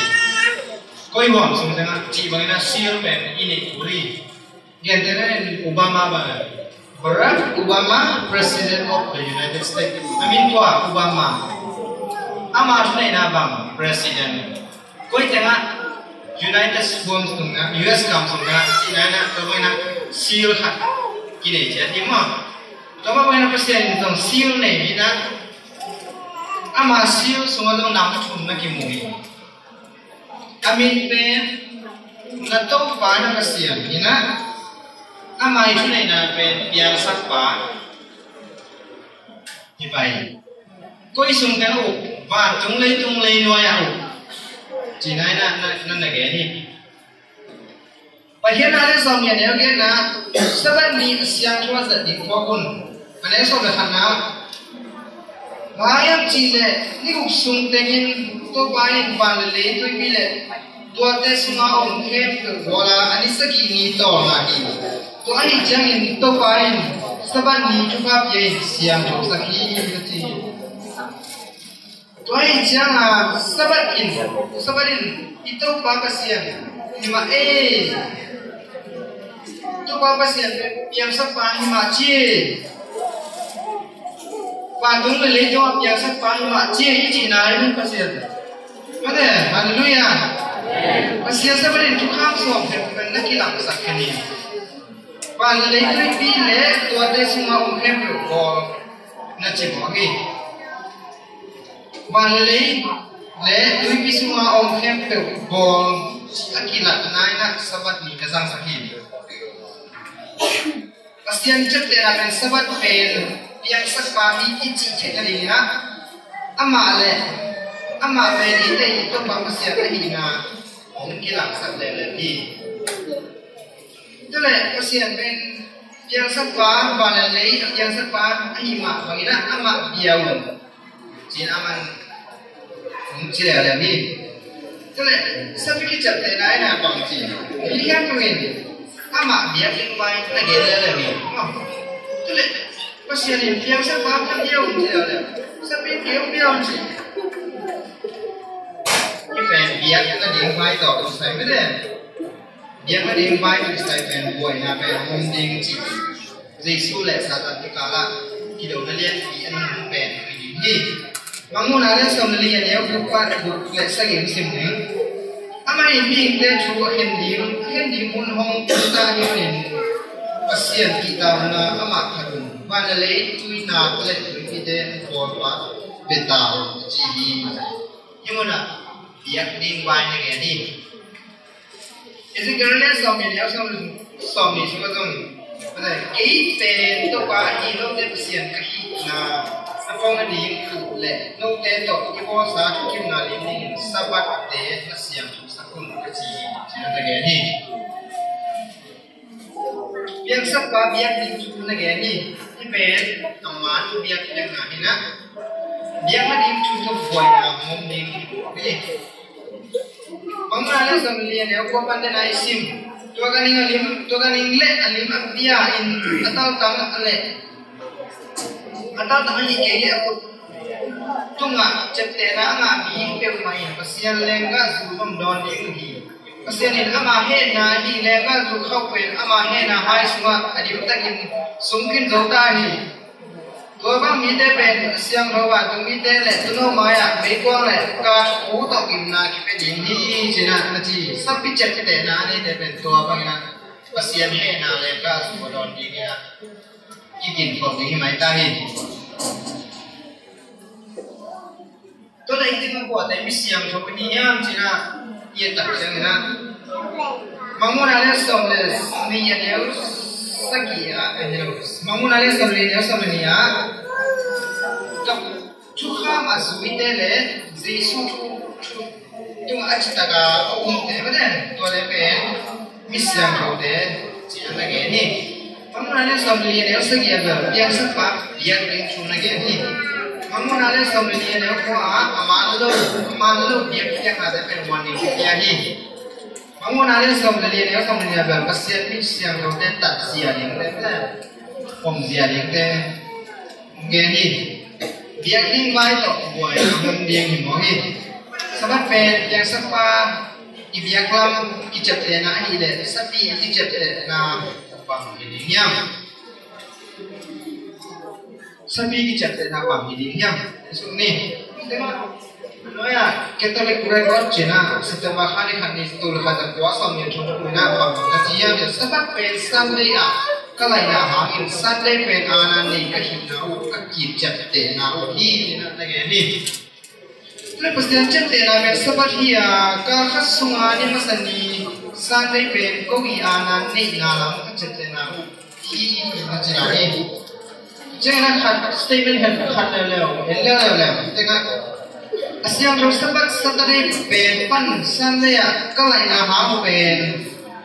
Koi huam sung tengah cih bangin a seal pen i neih kul hi. Gentehna in Obama bang, Barack Obama, President of the United States. A min kua? Obama. Ama thuneihna bang? President. Koi tengah? United States tungah, U S kam sungah, cihna in ah, tua bangin ah seal khat kinei ciat hi maw? Tua bangin ah Pasian in zong seal nei hi na. Ama seal sungah zong nam thum na kimu hi. A min pen na Topa na Pasian hi na, ama i thuneihna pen piangsakpa hi pai. Koi sung teng a uk? Vantung leitung leinuai a uk? Cihna in ah na, na, na gen hi. Paikhiatna le sawm nih a neu giatna, Sabbath ni a siangtho a zat ding phawk un. A neu sawm le khatna, bang hang hiam cih leh ni guk sung tengin Topa in van le lei, tuipi le tuate sunga om khempeuh bawl a, a ni sagih ni tawlnga hi. Tua ahih ciangin Topa in Sabbath ni thupha pia in siangthosak hi, a ci hi. Tua ahih ciangin Sabbath in, Sabbath in i Topa Pasian hi mah ei. Topa Pasian piangsakpa hi mah ci. Vantung le leitung a piangsakpa hi mah ci i cihna hi Pasian. Mate, halleluiah. Pasian Sabbath in thukham sawm khempeuh na kilangsak khin hi. Van le lei, tuipi le tuate sunga om khempeuh bawl na ci mawk hi. Van le lei le tuipi sunga om khempeuh bawl a kilatna in ah Sabbath ni ka zangsak hi. Pasian ciaptehna pen Sabbath pen piangsakpa hi i cih theihna dingin ah, amah le amah pen eite i Topa Pasian ahihna hong kilangsak leuleu hi. Tua leh Pasian pen piangsakpa, van le lei a piangsakpa ahih mah bangin ah amah bia un, ci-in amah hong ci leuleu hi. Tua leh Sabbath kiciaptehna in ah bang ci, mi khempeuh in amah biak ding vai na gen leuleu hi. Tua leh Pasian in piangsakpa bia un ci leuleu, Sabbath in kei hong bia un ci. Hih pen biakna ding vai tawh kisai mah leh, biakna ding vai tawh kisai pen buaina pen om ding cih Jesu le Satan kikal ah kidona lianpi a nung pen hi ding hi. Mangmuhna le sawm le li a neu guk pan guk le sagih sim ding. Amah in mihingte thu a khen ding, a khen ding mun hong pia ta ahih manin Pasian kihtakna amah khat un, van le lei, tuinak le tuipite hong bawlpa bia ta un, a ci hi. Hih munah biak ding vai na gen hi. Ezekiel le sawm nih a neu sawm, sawm nih sungah zong, kei pen Topa ahi, note Pasian ka hihna a phong ding uh le note tawh i bawlsa thukimna lim dingin Sabbath te na siangthosak un ka ci hi, ci-in na gen hi. Piangsakpa biak ding thu na gen hi. Hih pen amah thu biak piakna hi na, biakna ding thu tawh buaina hong om ding hi. Mangmuhna lian sawm le li, a neu kua pan den a i sim. Tua ganhing a lim, tua ganhing le a lim a bia in a taltang a le, a taltang a hi kei le a kut tungah ciaptehna a ngah mi peuhmah in Pasian lenggahzu hong dawn ding uh hi. Pasian in ama hehna hi, lenggahzu khauh pen ama hehna hai sungah a dimtakin sungkhin zo ta hi. Tua bang mite pen siangtho vantung mite le tuuno mai-ah meikuang le kaa thu tawh gimna kipia ding hi, ci-in na ci. Sabbath ciaptehna a neite pen tua bangin Pasian hehna lenggahzu a dawn dingin kiginkhawm ding hi mai ta hi. Tua leh hih teng ah kua te mi siangtho ka hi hiam, ci-in i et tak ciangin, Mangmuhna lian sawm le nih, a neu sagih ah, a neu, Mangmuhna lian sawm le nih, a neu sawm le nih ah, tua thukham a zuite le Jesu thu, thu tungah a citak a umte, mate, tua le pen mi siangthote ci-in na gen hi. Mangmuhna lian sawm le li, a neu sagih ah bel piangsakpa biak ding thu na gen hi. Mangmuhna lian sawm le li, a neu kua ah a man lo, a man lo biak piaknate pen warning kipia hi. Mangmuhna lian sawm le li, a neu sawm le li ah bel Pasian mi siangthote tatzia dingte, omzia dingte gen hi. Biak ding vai tawh buaina hong om ding hi mawk hi. Sabbath pen piangsakpa i biaklam kiciaptehna ahih leh Sabbath kiciaptehna bang hi ding hiam? Sabbath kiciaptehna bang hi ding hiam? Suk ni. Noi ah, Catholic Record ci-in, September kha ni khat ni, tul khat za kua sawmnih le thum ni-in bang na ci hiam? Sabbath pen Sunday ah ka laihna hangin Sunday pen aana nei ka hihna uh, ka kiciaptehna uh hi, ci-in na gen hi. Tua leh Pasian ciaptehna pen Sabbath hi a, kal khat sunga ni masa ni Sunday pen ko i aana neihna lam ka ciaptehna uh hi, na ci hi. Ciangin khat statement khat, khat leuleu, en leuleu leh, tengah a siangtho Sabbath, Saturday pen pan Sunday ah ka laihna hang uh pen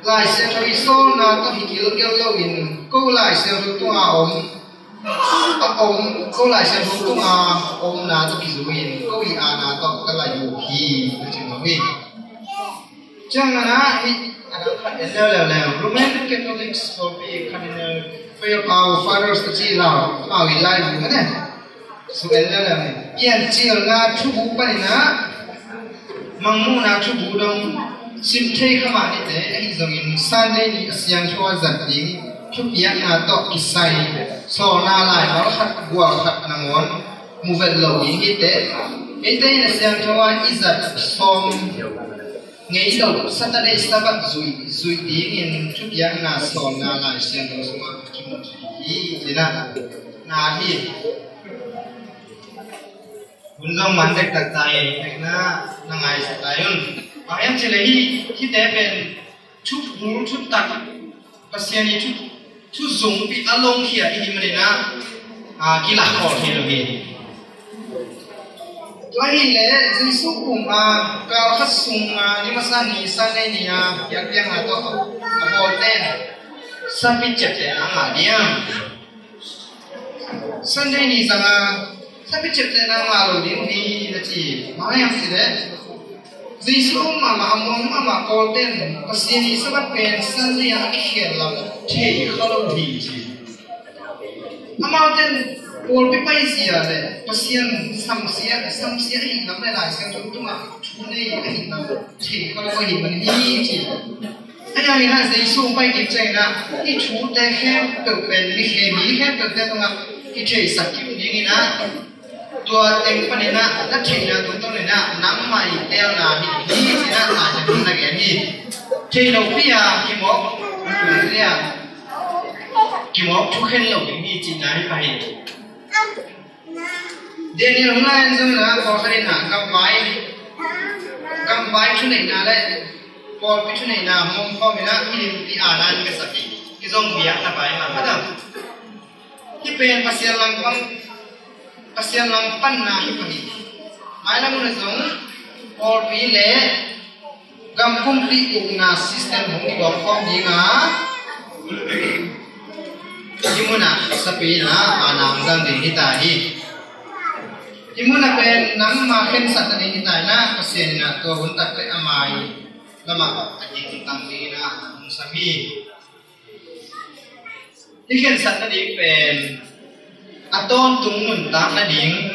Lai Siangtho i sawlna tawh hi gilgel loin ko Lai Siangtho tunga om, a om, ko Lai Siangtho tunga omna tawh kizui-in ko i aana tawh ka laih uh hi, na ci hi. Ciangin ah hih a dang khat en leuleu leh, Roman Catholic pawlpi Cardinal Fairfax Fathers a ci lau, amau i lai uh mate. Suk en leuleu leh, Piancilna thubu panin ah Mangmuhna thubu dong sim thei kha mah ni teh, ahi zongin Sunday ni a siangtho a zat ding thupiakna tawh kisai sawlna laimal khat, gual khat nangawn mu vet lo ding hi teh. Eite in a siangtho a i zat sawm ngei lo Saturday Sabbath zuih, zuih dingin thupiakna sawlna Lai Siangtho sungah kimu thei hi, ci-in na hi. Hun zong man dektak ta hi, na, na ngaihsut lai un. Bang hiam cih leh hih, hihte pen thu bul, thutak, Pasian i thu, thu zungpi a longkhia i hih manin ah, a, kilakkhol thei lo hi. Tua ahih leh Jesu kum a, kal khat sung a, ni masa ni, Sunday ni a, biakpiakna tawh a bawlte in Sabbath ciaptehna a ngah diam? Sunday ni zanga Sabbath ciaptehna ngah lo ding uh hi, na ci. Bang hiam cih leh Jesu om mahmah, a muang mahmah pawlte in Pasian i Sabbath pen Sunday ah a kikhel lam thei kha lo hi, ci. Amaute in pawlpi paizia le Pasian samsia, samsia ahih lam le Lai Siangtho tungah thu nei ahih lam thei kha lo ahih man hi, ci. Ahi hangin ah Jesu pai kik ciangin ah hih thute khempeuh pen mi khe, mi khempeuhte tungah kitheisak kik dingin ah, tua teng panin ah na theihna tungtawnin ah nangmah i teelna hi, hi, ci-in ah Lai Siangtho na gen hi. Thei lopi a kimawk, a, kimawk thukhen lo ding hi, cihna hi pah hi. Daniel hong lai-in zong in ah, pawlkhat in ah gamvai, gamvai thuneihna le pawlpi thuneihna hong om khawm in ah, milim i aana in ka sak hi. Hih zong biakna pai mahmah a. Hih pen Pasian langpang, Pasian langpanna hi pah hi. Mailam hun ah zong pawlpi le gam pumpi ukna system hong kibawm khawm ding a, hih mun ah sapi in ah a nang zang ding hi ta hi. Hih mun ah pen nangma khensat nading hi ta in ah, Pasian in ah tua hun tak teh ama ii lamah a ding tang ding in ah hong sam hi. Hih khensat nading pen a tawntung nuntak nading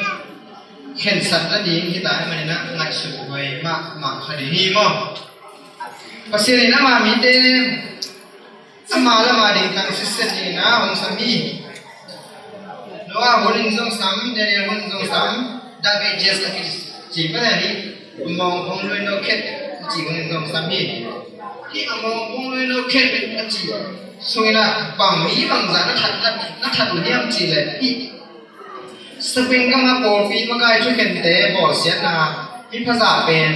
khensat nading hi ta ahih manin ah ngaihsut huai mahmah kha ding hi maw? Pasian in ama mite ama lam a ding tang sitset dingin ah hong sam hi. Noah hun in zong sam, Daniel hun in zong sam, Dark Ages a kici pen hi. A mawng hong luai no khet a ci hun in zong sam hi. Hih a mawng hong luai no khet a ci sungin ah bang mi bangzah na that, na, na that uh hiam cih leh hih Spain gam a pawlpi makai thukhente bawlsiatna, hih phazah pen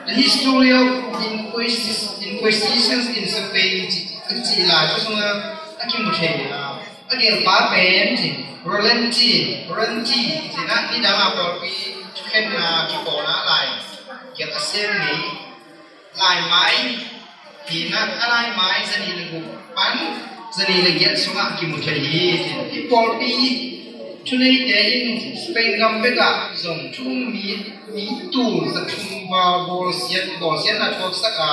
The History of Inquis-, Inquisitions in Spain cih, cih lai thu sungah a kimu thei a, a gelpa pen ci, Roland ci, Roland ci, ci-in ah nidang a pawlpi thukhenna kipawlna lai kiat a sem ngei. Laimai hi-in ah, a laimai zanih le guk pan zanih le giat sungah kimu thei hi. Hih pawlpi thuneite in Spain gam bekah zong thu um mi, mi tul za thum val bawlsiat, bawlsiatna thuaksak a,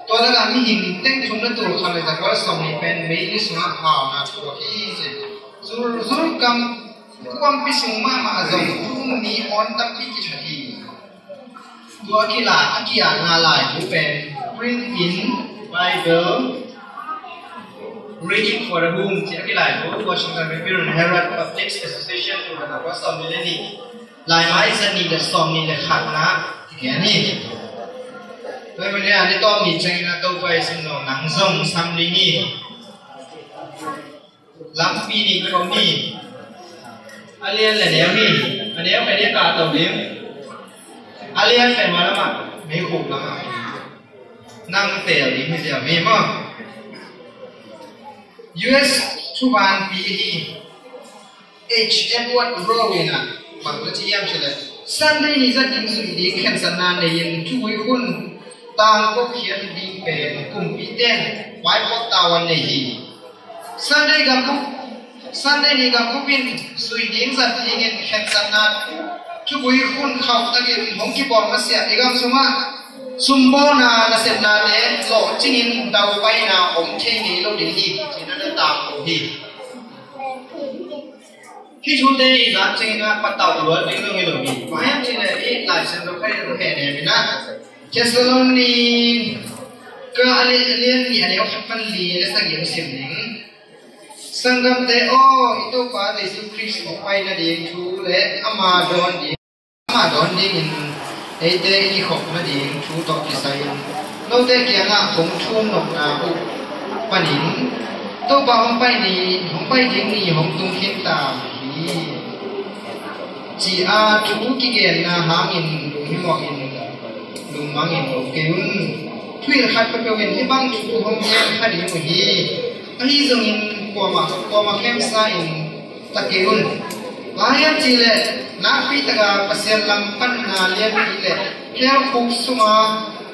tua lakah mihing teng thum le tul khat le za kua le sawmnih pen meili sungah hauna thuak hi ci. Zulzul gam, kuampi sung mahmah zong thu um mi awn tampi kithat hi. Tua kila a kiatna laibu pen Print in Bible, Reading for the Home ci a kilaibu, Washington Review and Herald Public Association tul khat za kua sawmnih le nih, laimai zanih le sawmnih le khatna kigen hi. Tua ahih manin ah ni tawm ni ciangin ah Topa i sum zong nang zong sam ding hi. Lampi nih khawm hi. A lian le neu hi. A neu pen i kah to ding. A lian pen mah lamah meikhuk lamah nang teel ding hi ziau hi maw? U S thuvanpi hi. H Edward Rowe in ah bang na ci hiam cih leh, Sunday ni zat ding zuih ding khensatna nei-in thugui hun tangko khiat ding pen kumpite in vaipawt tau a nei hi. Sunday gam bup, Sunday ni gam bup in zuih ding zat dingin khensatna thugui hun khauhtakin hong kibawl masiah i gam sungah sumbawlna nasepnate lawhcingin daupaina om thei ngei lo ding hi, ci-in a na tangko hi. Hih thute i zak ciangin ah patauh luat ding zong hi lo hi. Bang hiam cih leh i Lai Siangtho khat in hong hehnem in ah, Thessalonika a lian, a lian nih a neu khat pan li le sagih hong sim ning. Sanggamte aw, i Topa Jesu Khrist hong pai nading thu le ama dawn ding, ama dawn dingin eite i kikhop nading thu tawh kisai-in note kiangah kong thum nopna uh panin Topa hong pai ni, hong pai ding ni hong tung khin ta hi. Ci-a thu kigenna hangin lunghimawhin lungmangin um kei un. Thuhilh khat peuhpeuh in hih bang thu hong gen kha ding uh hi. Ahi zongin kuamah, kuamah khemsa-in ta kei un. Bang hiam cih leh nakpi taka Pasian langpanna lianpi le hell khuk sunga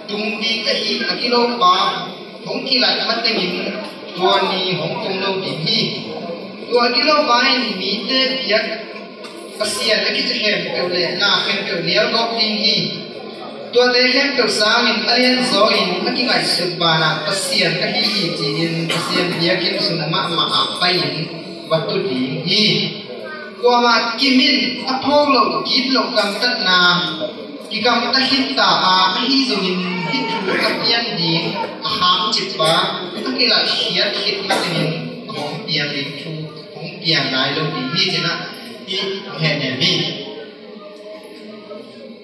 tung ding ahi a gilopa hong kilat matengin tua ni hong tung lo ding hi. Tua gilopa in mite biak Pasian a kici khempeuh le na khempeuh nialgawp ding hi. Tuate khempeuh sangin a lianzaw in a kingaihsut banah Pasian ka hi hi ci-in Pasian biakinn sung mahmah ah pai-in va tu ding hi. Kuamah kimin a pho lo, kit lo gamtatna kigamta khit ta a, ahi zongin hih thu a pian ding a khangcip pa a kilatkhiat khit matengin a hong piang ding thu hong piang nai lo ding hi ci-in ah i hehnem hi.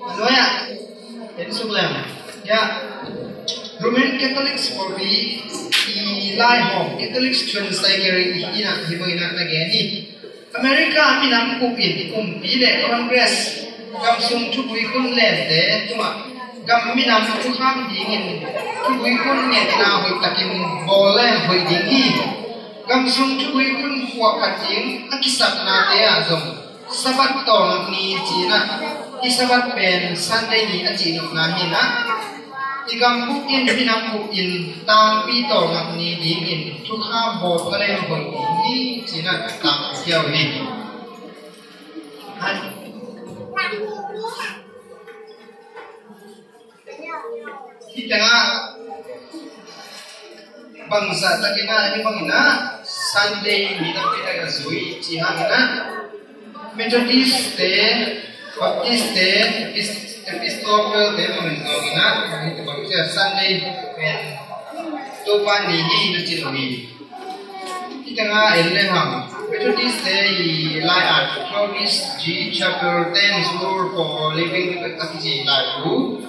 A nuai-ah en suk leng. Ya, Roman Catholics pawlpi i laihawm Catholics thuansai kei rih hi-in ah hih bangin ah na gen hi. America minam kup in kumpi le Congress, gam sung thugui hun lente tungah gam minam thukham dingin thugui hun ngetna hoih takin bawl leng hoih ding hi. Gam sung thugui hun puahkhat ding a kisapnate ah zong Sabbath tawlngak ni ci-in ah, hih Sabbath pen Sunday ni a cih nopna hi-in ah, i gam bup in, minam bup in tangpi tawlngak ni dingin thukham bawl pha leng hoih ding hi ci-in ah tangpi uh hi. Hih tengah bangzah takin ah, hih bangin ah Sunday mi tampi tak a zui cih hangin ah, Methodist te, Baptist te, Epis-, Episcopal te bangin zongin ah, hih tengah Sunday pen Topa ni hi na ci lo hi. Hih tengah en le hang, Methodist te i lai-at Clovis G. Chapel Ten Rule for Living a kici laibu,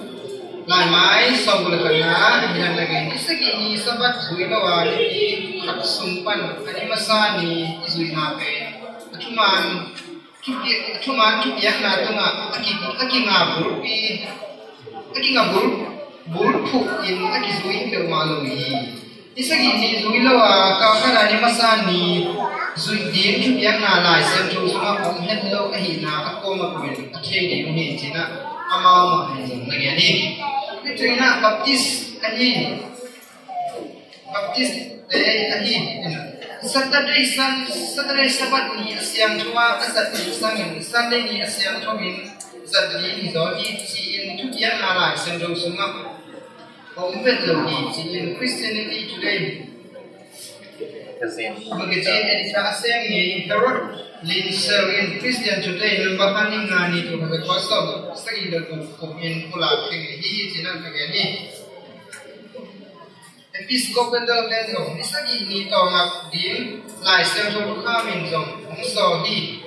laimai sawm le khatna ah hih hang na gen hi: Ni sagih ni Sabbath zui lo a, ni khat sung pan a ni masa ni i zuihna pen a thuman thupi-, a thuman thupiakna tungah a ki, a kinga bulpi, a kinga bul, bulphuh in a kizui peuhmah lo hi. Ni sagih ni zui lo a, kal khat a ni masa ni zuih ding thupiakna Lai Siangtho sungah om het lo ahihna a kuamah peuh in a thei ding uh hi ci-in ah amau mah in zong na gen hi. Hih tengah Baptist ahi, Baptist te ahi, Saturday, Sun-, Saturday Sabbath ni a siangtho a, a zat ding sangin Sunday ni a siangtho in zat ding hi zaw hi ci-in thupiakna Lai Siangtho sungah om vet lo hi ci-in Christianity Today, Kazin. Magazine editor a sem ngei Harold Lindsell in Christian Today November kha ni nga ni, tul khat za kua sawm sagih le guk kum in pulak khia hi ci-in ah na gen hi. Episcopal ten zong ni sagih ni tawlngak ding Lai Siangtho thukham in zong hong sawl hi.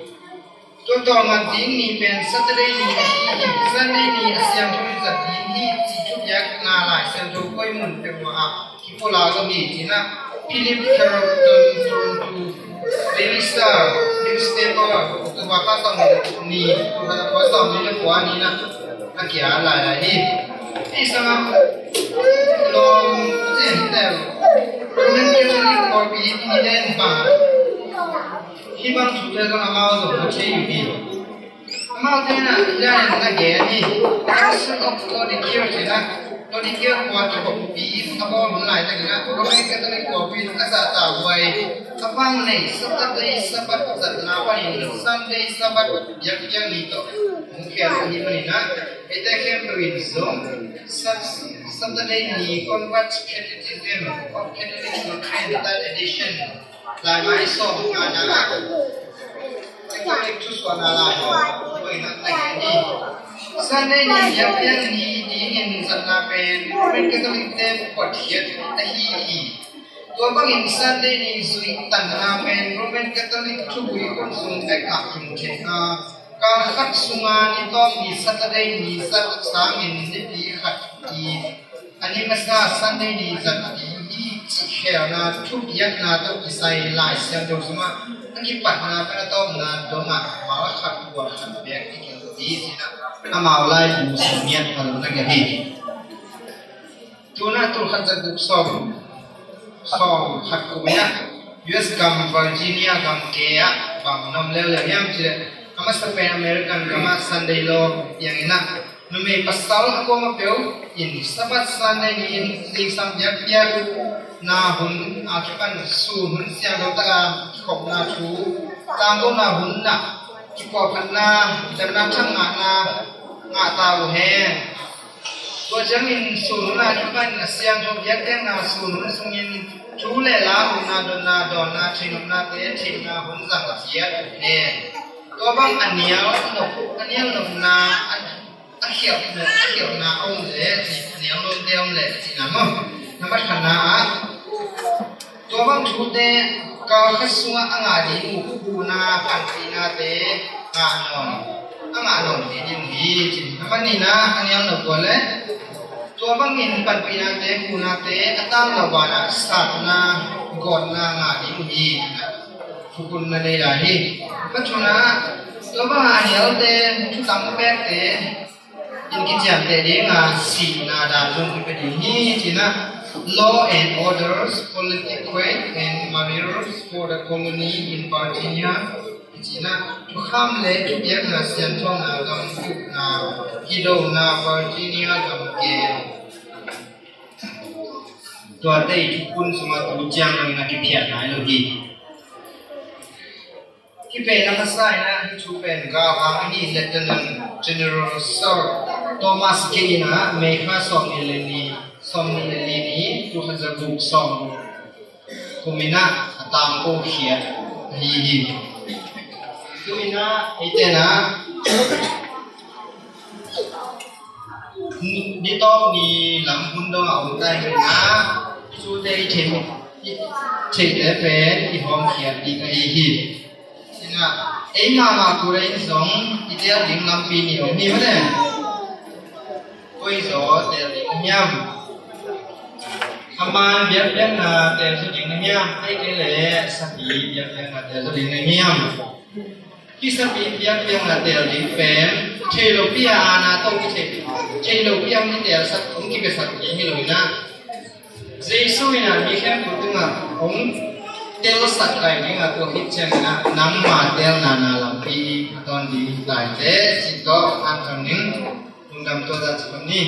Tua tawlngak ding ni pen Saturday ni ahi hi. Sunday ni a siangtho in zat ding hi cih thupiakna Lai Siangtho koi mun peuhmah ah kipulak lo hi ci-in ah Philip Carlton, Toronto Daily Star newspaper, October kha sawm ni, tul khat za kua sawm ni le kua ni-in ah a kia lailai hi. Hih sangah lawm cih hi teh, Roman Catholic pawlpi i den bang hih bang thute zong amau zong a thei uh hi. Amaute in ah hih lai-in na gen hi. Council of Laodicea ci-in ah, Laodicea khua thupi a bawl hun laitakin ah Roman Catholic pawlpi in a zahtak huai a vang nei Saturday Sabbath zatna panin Sunday Sabbath biakpiak ni tawh hong khel ahih manin ah, eite khempeuh in zong Sat-, Saturday ni Convert's Catechism of Catholic Doctrine, Third Edition, laimai sawm ngana, Catholic thusuahna lai, tua in ah na gen hi. Sunday ni biakpiak ni dingin zatna pen Roman Catholic te phuatkhiat ahi hi. Tua bangin Sunday ni zuih tanna pen Roman Catholic thubui hun sung bek ah tung thei a, kal khat sunga ni tawp ni Saturday ni zat sangin nipi khat i a ni masa Sunday ni zat ding hi cih khelna thupiakna tawh kisai Lai Siangtho sungah a kipatna pen a tawpna dongah mal khat, bual khat bek i kilh ding hi ci-in ah amau laibu sung ngiat a lo na gen hi. Tu-in ah tul khat za guk sawm, sawm khat kum in ah U S gam Virginia gam ke ah bang na om leuleu hiam cih leh, a masa pen American gam ah Sunday law piangin ah numei pasal a kuamah peuh in Sabbath Sunday ni-in zingsang biakpiakna hun a kipan sun hun siangtho tak a kikhopna thu, tangkona hun ah kipawlkhatna, damna thak ngahna ngah ta uh hen. Tua ciangin sun hun a kipan a siangtho biakpiakna sun hun sungin thu le la, upna, dotna, dawnna, theihnopnate theihna hun zang ciat uh hen. Tua bang a nial nop, a nial nopna, a, a khialh nop, a khialhna a om leh, a nial nuamte a om leh cihna maw? Nambat khatna ah tua bang thute kal khat sungah a ngah ding uh huhna, panpihnate ngah nawn, a ngah nawn kei ding uh hi ci. Nambat nihna, a nial nop uh leh tua bangin panpihnate, huhnate a tam lo banah satna, gawtna ngah ding uh hi. Thukhun na nei lai hi. Nambat thumna, tua bangah a nialte, thu tam pekte in kiciamteh ding a, sihna dan zong kipia ding hi ci-in ah, Law and Orders, Political and Morals for the Colony in Virginia, Cina, thukham le thupiakna sianthona gam tukna, kidona Virginia gam ke. Tua tei thukun suma tu ciang nang na kiphiat nai lo hi. Kipe na ka sai na hi thu pen ga hang hi Lieutenant General Sir Thomas K na May kha sawm ni le ni, sawm ni le ni ni, tu khan za guk sawm. Kumina a tangko khiat ahi hi. Kumina eite na ni tawk ni lam hun dong a om tai hi na. Tute i thei i theite pen i hawm khiat ding ahi hi. Ina ei mama kura in zong i tel ding lampi ni om hi mane. Koi zaw tel ding na hiam? A man biakpiakna tel zaw ding na hiam? Ai kei le sapi biakpiakna tel zaw ding na hiam? Hi sapi biakpiakna tel ding pen thei lo pi a ana tawh ki thei, thei lo pi a hong kitel sak, hong kipe sak ding hi lo ina. Jesu ina mi khempeuh tungah hong tel sak lai ding a, tua khit ciangin ah nangma telna na lampi a tawn ding hi lai te, cih tawh an thang ding. Lungdam tua zah ci khawm ni.